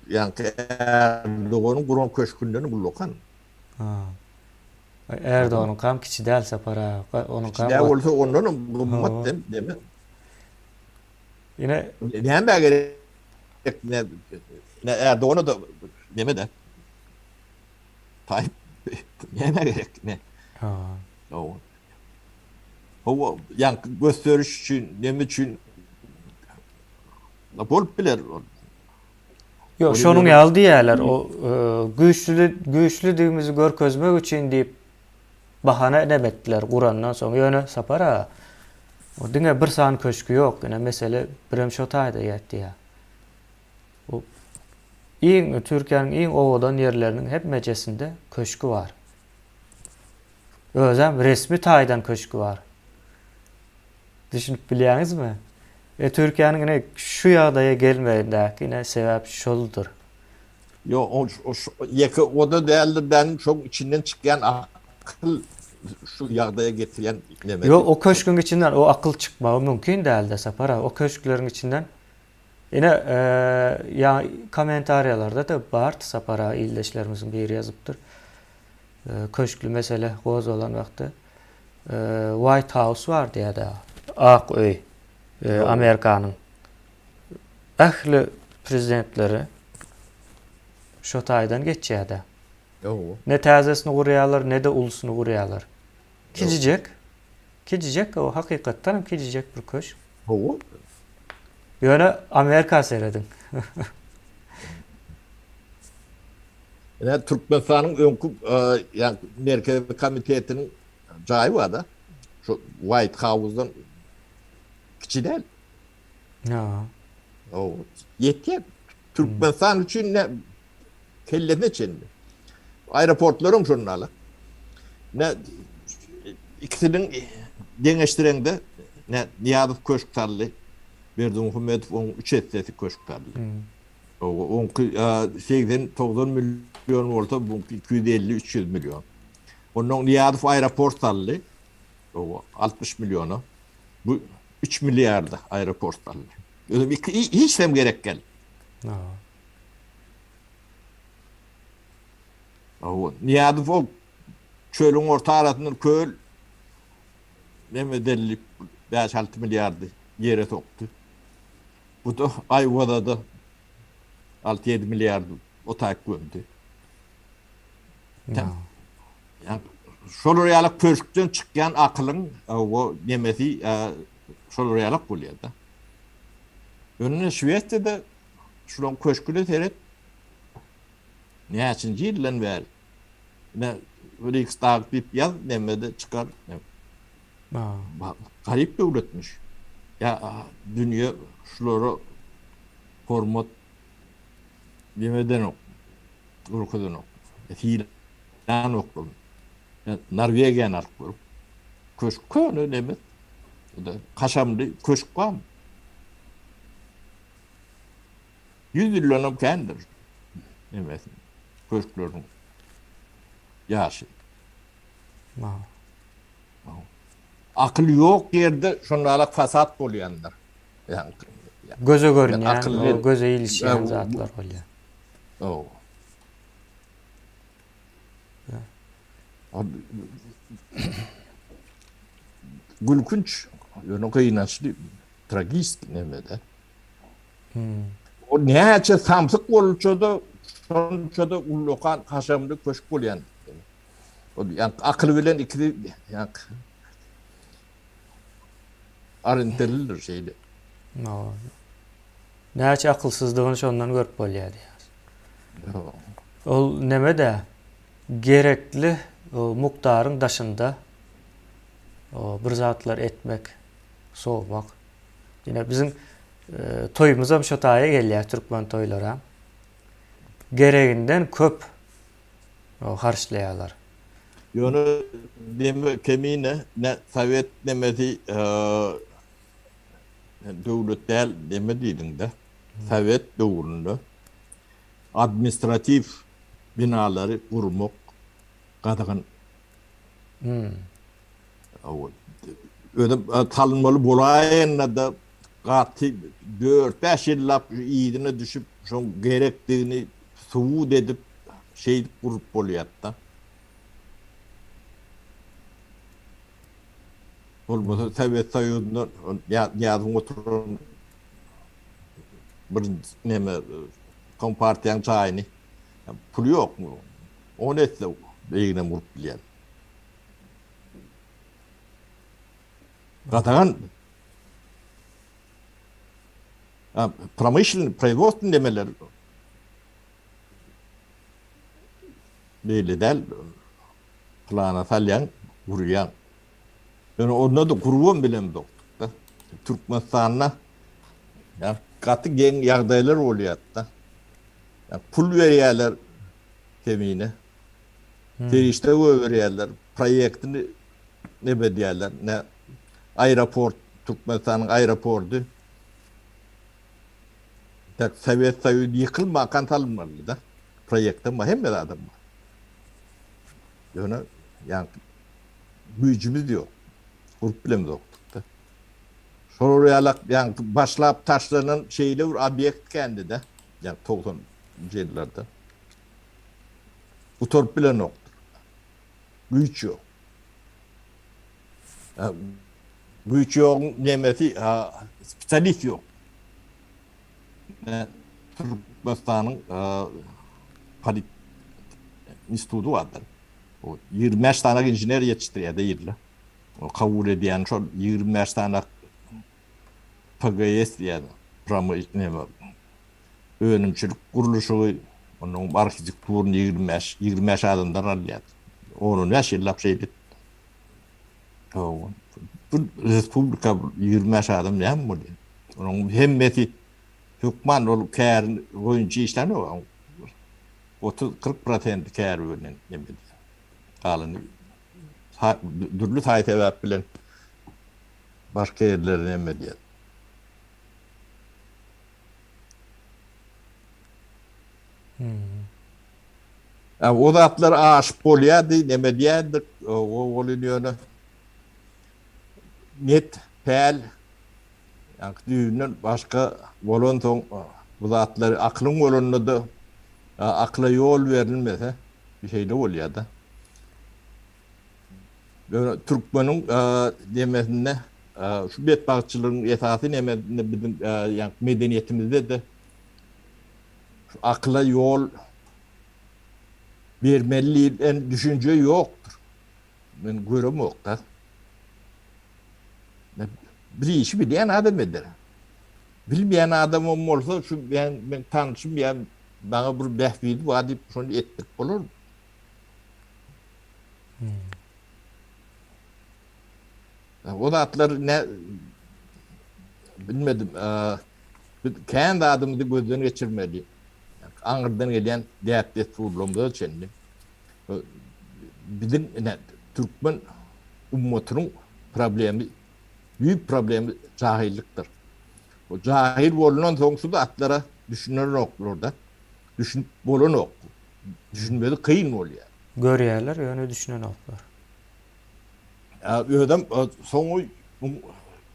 ýaňky Erdoganyň guran köşgünden ullakan. Ha. Erdoganyňkam kiçi däl Sapar aga. Onuňkam Kiçi däl bolsa ondanam gymmat dem, deme. Ine Nämä gerek? Ne, ne Erdogana da neme de. Tayyip nämä gerek? Ne? Ha. Hawa, ýaňky gösteriş üçin, neme üçin bolup biler ol. Ýok, şonuň ýaly diýýärler. O e, güýçli güýçlüdigimizi görkezmek üçin diýip bahana edem etdiler gurandan soň. Ýöne Sapar aga, o diňe bir sany köşgi ýok. Ine mesele birem şo taýda ýatýar. Bu iň Türkiýäniň iň owadan ýerleriniň hemmejesinde köşgi bar. Özem resmi taýdan köşgi bar. Düşünip bilýäňizmi? E Türkiýäniň ine şu ýagdaýa gelmegindäki ine sebäp şoldur. Ýok, o ýeke oda däldir, dänim şoň içinden çykýan akyl şu ýagdaýa getirýän neme. Ýok, o köşgüň içinden o akyl çykmagy mümkin dälde Sapar aga. O köşkleriň içinden ine ýa kommentariýalarda-da bardy Sapar aga ildeşlerimiziň biri ýazypdyr. Köşkli mesele gozgalan wagty White House bar diýýär-de, Ak öý, Amerikanyň ähli prezidentleri şo taýdan geçýär-de. Ne täzesini gurýarlar, ne-de ulusyny gurýarlar. Kijijek, kijijek, o hakykatdan hem kijijek bir köşk. Hawa. Ýöne Amerika serediň. Ine Türkmenistanyň öňki ýa Merkezi komitetiniň jaýy bar-da. Şu White House-dan kiçi däl. Ýa. O ýetýär. Türkmenistan üçin ne kellesine çenli. Aeroportlaryň şonda ala. Ne ikisiniň deňeşdireňde ne Nyýazow köşk saldy. Berdimuhamedow oň üç essesi köşk saldy. Oňky 80-90 million bolsa, buňky 250-300 million. Ondan Nyýazow aeroport saldy. 60 milliona. Bu 3 milliarda aeroport saldy. Özüm iki hiç hem gerek gel. Nyýazow o çölüň orta arasyndan köl neme delip 5-6 milliardy ýere sokdy. Bu-da Aýwazada 6-7 milliard o taýyp gömdi. Şolar ýaly köşkden çykýan akylyň o nemesi şolar ýaly bolýar-da. Ýöne Şwesiýada şularyň köşküne seret näçinji ýyldan bäri ine Riksdag diýip ýaz nemede çykar. Garyp döwletmiş. Ýa dünýe şulara hormat neme edenok, görkezenok. Sylanoklar. Norwegiýany alyp görüp. Köşk köne neme? Kaşamly köşk barmy? 100 ýyldan hem kändir. Nemesi, köşkleriniň ýaşy. Akyl ýok ýerde şonda fasat bolýandyr. Göze görünýän, göze ilişýän zatlar bolýar. Gülkünç, ýöne gynançly, tragik neme-de. O näçe samsyk bolsa-da, şonça-da ullakan haşamly köşk bolýan. Ol ýaňky akyly bilen ikisi ýaňky arintelidir şeýle. Näçe akylsyzdygyny şondan görüp bolýar diýýär. Ol neme-de gerekli mukdaryň daşynda bir zatlar etmek, sowmak. Ine biziň. Toýumyzam şo taýa gelýär türkmen toýlaram. Gereginden köp harçlaýarlar. Ýöne neme kemine ne sowet nemesi döwlet däl neme diýdiňde sowet döwründe administratiw binalary gurmak gadagan. Özem salynmaly bolaýanda-da gaty dört-bäş ýyllap yzyna düşüp, şoň gerekdigini subut edip, şeýdip gurup bolýardy-da. Bolmasa Sowet Soýuzynda Nyýazowyň oturan bir neme kompartiýaň jaýyny puly ýok. On esse beýiginem gurup bilýär. Gadagan promyşlennyý proýzwodstwnyý nemeler beýle däl. Plana salýaň, gurýaň. Ýöne onda-da gurubam bilemzokdyk-da. Türkmenistanda gaty geň ýagdaýlar bolýar-da. Pul berýärler kemine. Serişde goýberýärler, proýektini neme edýärler. Ne aeroport, Türkmenistanyň aeroporty tak Sowet Soýuzy ýykylmakan salynmalydy-da. Proýektem bar, hemme zadam bar. Ýöne ýaňky güýjümiz ýok. Gurup bilemzokdyk-da. Şolar ýalak ýaňky başlap taşlanan şeýle bir obýekt kändi-de, ýaňky togsanynjy ýyllarda. Gutaryp bilenokdyr. Güýç ýok. Güýç ýoguň nemesi, spesialist ýok. Türkmenistanyň polit instituty bardyr. O 25 sany inžener ýetişdirýär-de ýylda. O kabul edýän şol 25 sany PGS diýýär, neme önümçilik gurluşygy, onuň arhitekturyny 25, 25 adamdan alýar. On-on bäş ýyllap şeýdip. Bu respublika 25 adam näme bolýar? Onuň hemmesi hökman ol kär boýunça işlänok. 30-40 prosenti kär bilen neme edýär. Galany dürli saý-sebäp bilen başga ýerlere neme edýär. O zatlar aşyp bolýardy, neme edýärdik, o welin ýöne net, päl, ýaňky düýbünden başga bolansoň bu zatlary akylyň bolanda-da akyla ýol berilmese şeýle bolýar-da. Ýöne türkmeniň nemesinde şu betbagtçylygyň esasy nemesinde biziň ýaňky medeniýetimizde-de şu akyla ýol bermeli diýlen düşünje ýokdur. Men göremok-da. Bir işi bilýän adam eder. Bilmeýän adamam bolsa şu men tanşym ýa maňa bir bähbidi bar diýip şony etdirip bolarmy? O zatlar ne bilmedim. Biz kän zadymyzy gözden geçirmeli. Aňyrdan gelýän däp-dessurlarymyza çenli. Biziň ine türkmen ummatynyň problemi, düýp problemi jahylykdyr. O jahil bolandan soň şu zatlara düşünenoklar-da. Düşünip bolanok. Düşünmesi kyn bolýar. Görýärler, ýöne düşünenoklar. Özem soňy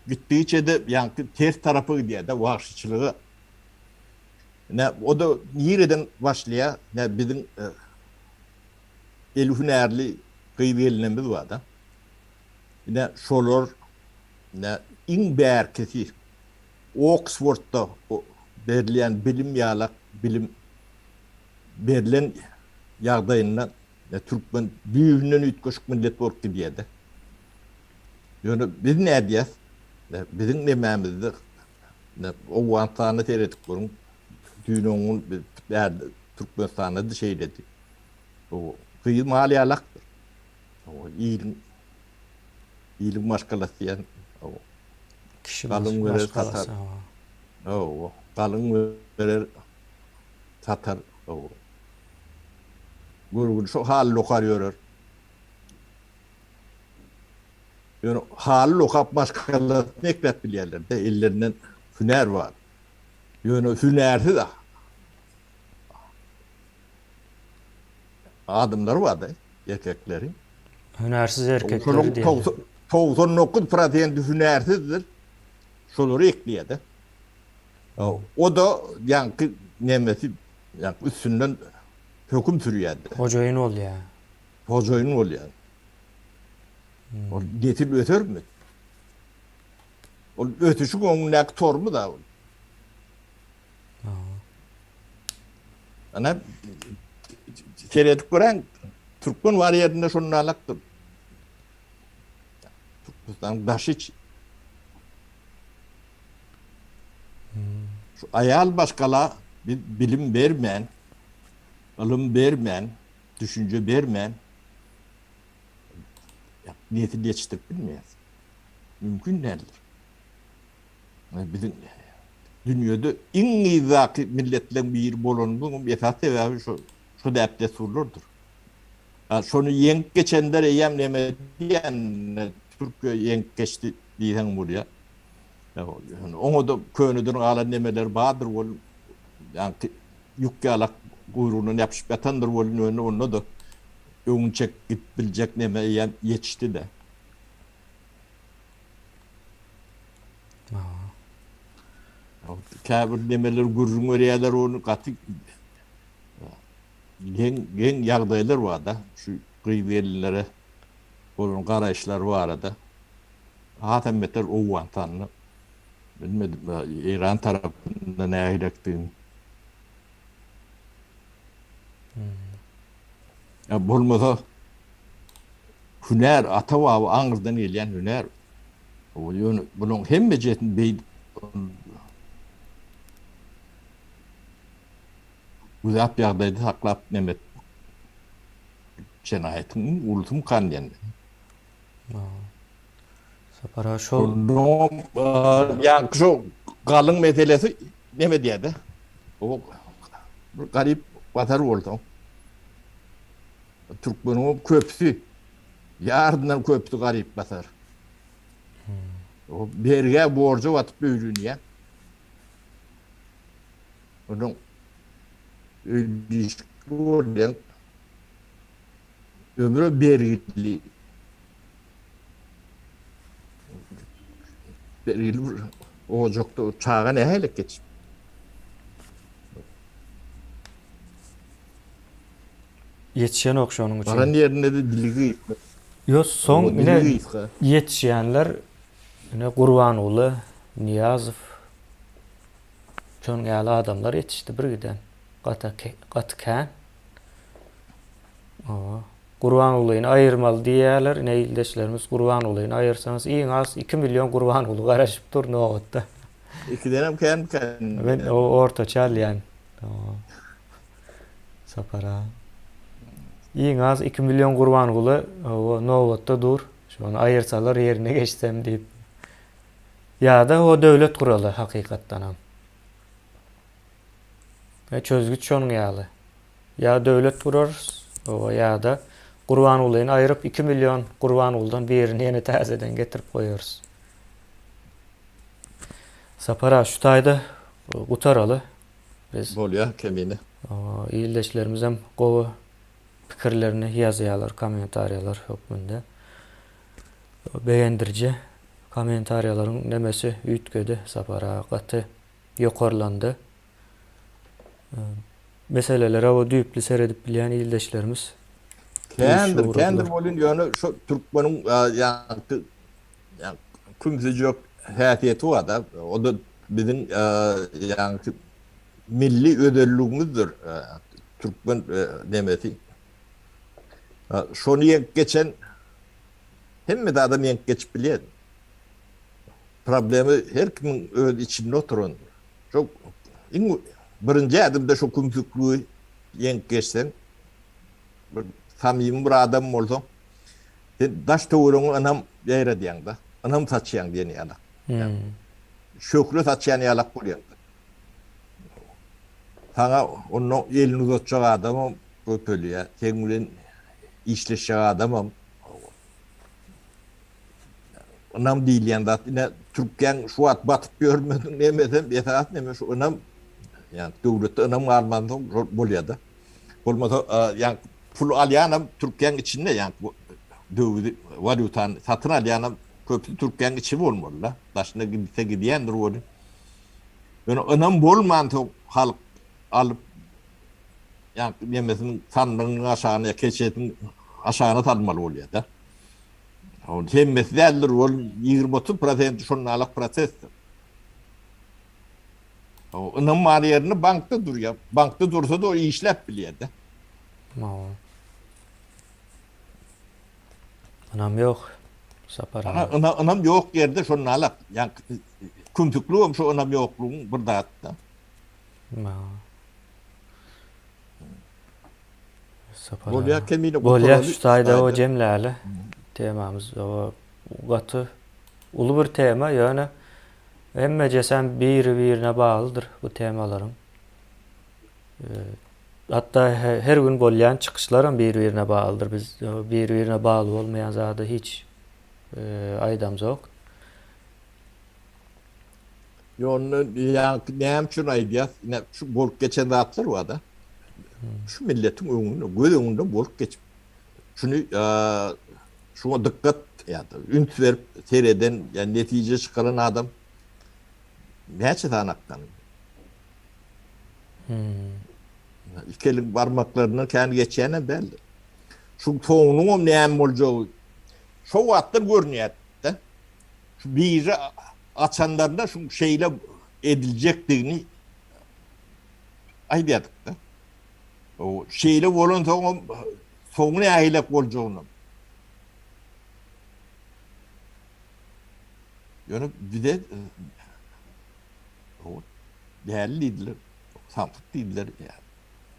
gitdigiçe-de ýaňky ters tarapa gidýär-de, wagşyçylyga. Ine, o-da nireden başlaýar? Ine, biziň eli hünärli gyz-gelinlerimiz bar-da. Ine, şolar ine, iň bärkisi Oksfordda berilýän bilim ýalak bilim berlen ýagdaýynda türkmen düýbünden üýtgeşik millet bolup gidýär-de. Ýöne biz nädýäs? Biziň nemämizde Owganystana seredip görüň. Düýn-öňňun biz bärde Türkmenistanda-da şeýledi. Gyz mal ýalakdyr. Iliň iliň maşgalasy diýen kişi maşgalasy. Hawa, galyň berer, satar. Hawa. Görgüli şo haly dokar ýörer. Ýöne haly dokap maşgalasyny ekläp bilýärler-de, ellerinden hünär bar. Ýöne hünärsiz adamlar bar-da, erkekleri. Hünärsiz erkekleri diýýär. 99 prosenti hünärsizdir. Şolary ekleýär-de. O-da ýaňky nemesi, ýaňky üstünden höküm sürýär-de. Hojaýyn bolýar. Hojaýyn bolýar. Ol nesil ösermi? Ol ösüşiň öňündäki tormuz-a ol. Ana seredip göräň, türkmen bar ýerinde şonalakdyr. Türkmenistanyň daşy içi. Şu aýal başgala biz bilim bermän, ylym bermän, düşünje bermän nesil ýetişdirip bilmeýäris. Mümkin däldir. Biziň dünýede iň yzdaky milletleriň biri bolanymyzyň esasy sebäbi şu şu däp-dessurlardyr. Şony ýeňip geçenler eýýäm neme diýen Türkiýe ýeňip geçdi diýseň bolýar. Oňa-da köneden galan nemeler bardyr ol ýaňky ýük ýalak guýrugyndan ýapyşyp ýatandyr welin ýöne onda-da öňüni çekip gidip biljek neme eýýäm ýetişdi-de. Käbir nemeler gürrüň berýärler ony gaty geň geň ýagdaýlar barda şu gyz gelinlere bolan garaýyşlar barada hasam beter Owganystanda bilmedim Eýran tarapynda nähilekdigini. Ýa bolmasa hünär ata-baba aňyrdan gelýän hünär. O ýöne bularyň hemmejesini beýdip güzap ýagdaýda saklap neme jenaýatyň iň ulusymykan diýen. Sapar aga şol Ýaňky şo galyň meselesi neme diýýär-de. O bir garyp basar bolsaň. Türkmeniň köpüsi ýaryndan köpüsi garyp basar. O bergä borja batyp öýlenýär. Onuň öýli bolýan ömre bergili bergili bir ojakda çaga nähili geçip Ýetişenok şonuň üçin. Baran ýerinde-de dili gysga. Ýok, soň ine ýetişýänler ine Gurbanguly Nyýazow şonuň ýaly adamlar ýetişdi birgiden. Gaty gaty kän. Oba. Gurbangulyny aýyrmaly diýýärler. Ine ildeşlerimiz Gurbangulyny aýyrsaňyz iň az 2 million Gurbanguly garaşyp dur nobatda. Ikidenem känmikä? Men o ortaça alýan. Sapar aga. Iň az 2 million Gurbanguly o nobatda dur. Şony aýyrsalar ýerine geçsem diýip. Ýa-da o döwlet guraly hakykatdanam. E çözgüt şonuň ýaly. Ýa döwlet gurarys, oba ýa-da Gurbangulyny aýryp 2 million Gurbangulydan birini ýene täzeden getirip goýarys. Sapar aga şu taýda gutaraly. Biz. Bolýar kemine. Ildeşlerimizem gowy pikirlerini ýazýarlar kommentariýalar hökmünde. Begendiriji kommentariýalaryň nemesi üýtgedi Sapar aga gaty ýokarlandy. Meselelere o düýpli seredip bilýän ildeşlerimiz Kändir, kändir bolýan ýöne şu türkmeniň ýaňky kümsüjek häsiýeti bar-da, o-da biziň ýaňky milli özelligimizdir, türkmen nemesi. Şony ýeňip geçen hemme zadam ýeňip geçip bilýär. Problema her kimiň öz içinde oturandyr. Şo iň birinji ädimde şo kümsükligi ýeňip geçseň, bir samymy bir adam bolsaň, sen daş töweregiňe ynam ýaýradýaň-da, ynam saçýaň diýen ýaly. şöhle saçýan ýalak bolýar. Saňa onda elini uzatjak adamam köpelýär, seň bilen işleşjek adamam. Ynam diýilýän zat ine Türkiýäň şu wagt batyp ýörmesiniň nemesem esasy neme şu ynam. Ýa döwletde ynam galmansoň şol bolýar-da. Bolmasa ýa pul alýanam Türkiýäň içinde ýa döwizi walýutany satyn alýanam köpüsi Türkiýäň içi bolmaly-da. Daşyna gitse gidýändir welin. Ýöne ynam bolmansoň halk alyp ýa nemesiniň sandygynyň aşagyna ýa keçesiniň aşagyna salmaly bolýar-da. Ol hemmesi däldir, ol 20-30 prosenti şonalak prosesdir. O ynam bar ýerinde bankda durýar. Bankda dursa-da o işläp bilýär-de. Ynam ýok. Sapar aga. Ynam, ynam ýok ýerde şonalak. Ýa kümsükligem şu ynam ýoklugyň bir zat-da. Sapar Bolýar kemine Bolýar şu taýda o jemläli. Temamyz o gaty uly bir tema ýöne hemmejesem biri-birine baglydyr bu temalaryň. Hatda her gün bolýan çykyşlaram biri-birine baglydyr. Biz biri-birine bagly bolmaýan zady hiç aýdamzok. Ýöne ýaňky näme üçin aýdýas? Ine şu bolup geçen zatlar bar-da. Şu milletiň öňünde, göz öňünde bolup geçip, şuny şuňa dykgat ýa-da üns berip sereden, ýa netije çykaran adam näçe sany akdan? Iki eliň barmaklaryndan kän geçýänem däldir. Şu soňunyňam näme boljagy şo wagtdan görünýär-de. Şu birža açanlarynda şu şeýle ediljekdigini aýdýardyk-da. O şeýle bolansoňam soňy nähilek boljagyny. Ýöne bize o däli diýdiler, samsyk diýdiler,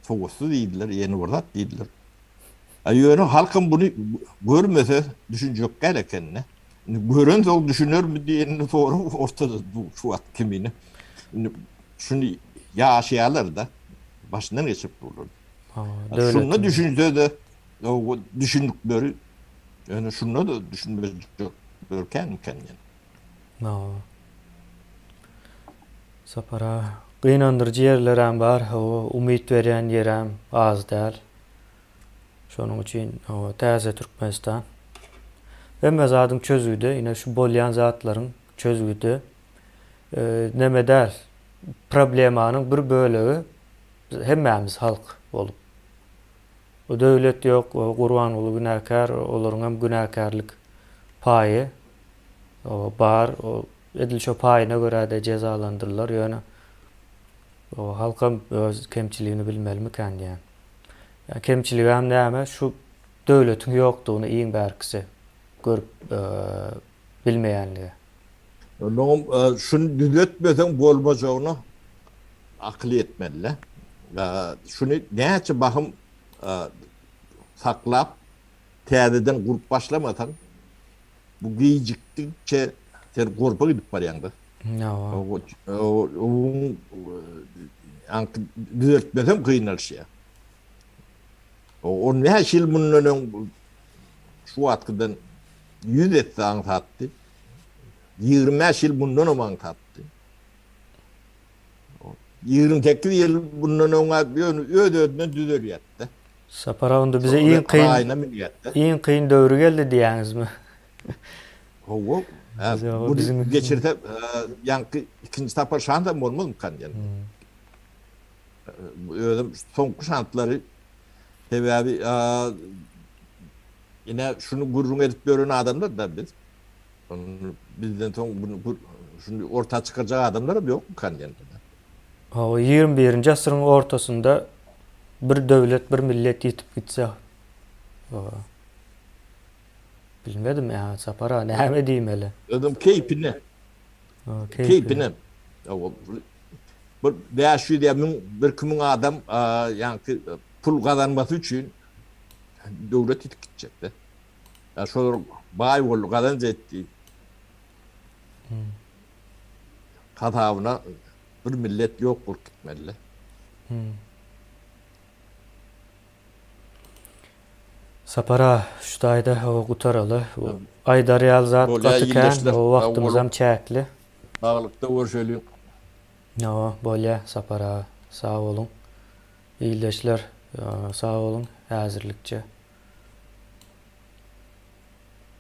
sowatsyz diýdiler, ýene bir zat diýdiler. A ýöne halkam buny görmese düşünjek däl eken-de. Indi görensoň düşünermi diýenini sorag ortada dur şu wagt kimine. Indi şuny ýaşaýarlar-da, başyndan geçirip durlar. Şunda düşünse-de, düşündikleri, ýöne şunda-da düşünmejekler känmikä diýen. Sapar aga, gynandyryjy ýerlerem bar, umyt berýän ýerem az däl. Şonuň üçin täze Türkmenistan. Hemme zadyň çözgüdi, ine şu bolýan zatlaryň çözgüdi neme däl. Problemanyň bir bölegi hemmämiz halk bolup. O döwlet ýok, Gurbanguly günäkär, olaryň hem günäkärlik paýy bar. Edil şo paýyna görä-de jezalandyrylar, ýöne halkam öz kemçiligini bilmelimikän diýýän. Ýa kemçiligem näme şu döwletiň ýokdugyny iň bärkisi görüp bilmeýänligi. Onnoňam şuny düzetmeseň bolmajagyna akyl ýetmeli-dä. Şuny näçe bahym saklap täzeden gurup başlamasaň bu gijikdikçe sen gorpa gidip barýaň-da. Düzeltmesem kynalşýar. 15 ýyl mundan öň şu wagtkydan 100 esse aňsatdy. 25 ýyl mundan hem aňsatdy. 28 ýyl bundan öň öz-özünden düzelýärdi. Sapar onda bize iň kyn iň kyn döwri geldi diýýäňizmi? Hawa. Bu geçirse ýaňky ikinji sapar şansam bolmazmykan diýen. Özüm soňky şanslary sebäbi ine şuny gürrüň edip ýören adamlar da biz. Bizden soň bunu şuny orta çykarjak adamlar hem ýokmykan diýen. Hawa, 21-nji asyryň ortasynda bir döwlet, bir millet ýitip gitse, Bilmedim ýa Sapar aga näme diýmeli. Özüm keýpine. Keýpine. Bir 500 ýa 1000 bir 2000 adam ýaňky pul gazanmasy üçin döwlet ýitip gitjekde. Ýa şolar baý boldy, gazanç etdi. hasabyna bir millet ýok bolup gitmeli. Sapar-a, şu taýda hawa gutaraly. Aýdar ýaly zat gaty kän, hawa wagtymyzam çäkli. Saglykda görşeliň. Hawa, bolýa Sapar aga. Sag boluň. Ildeşler, sag boluň häzirlikçe.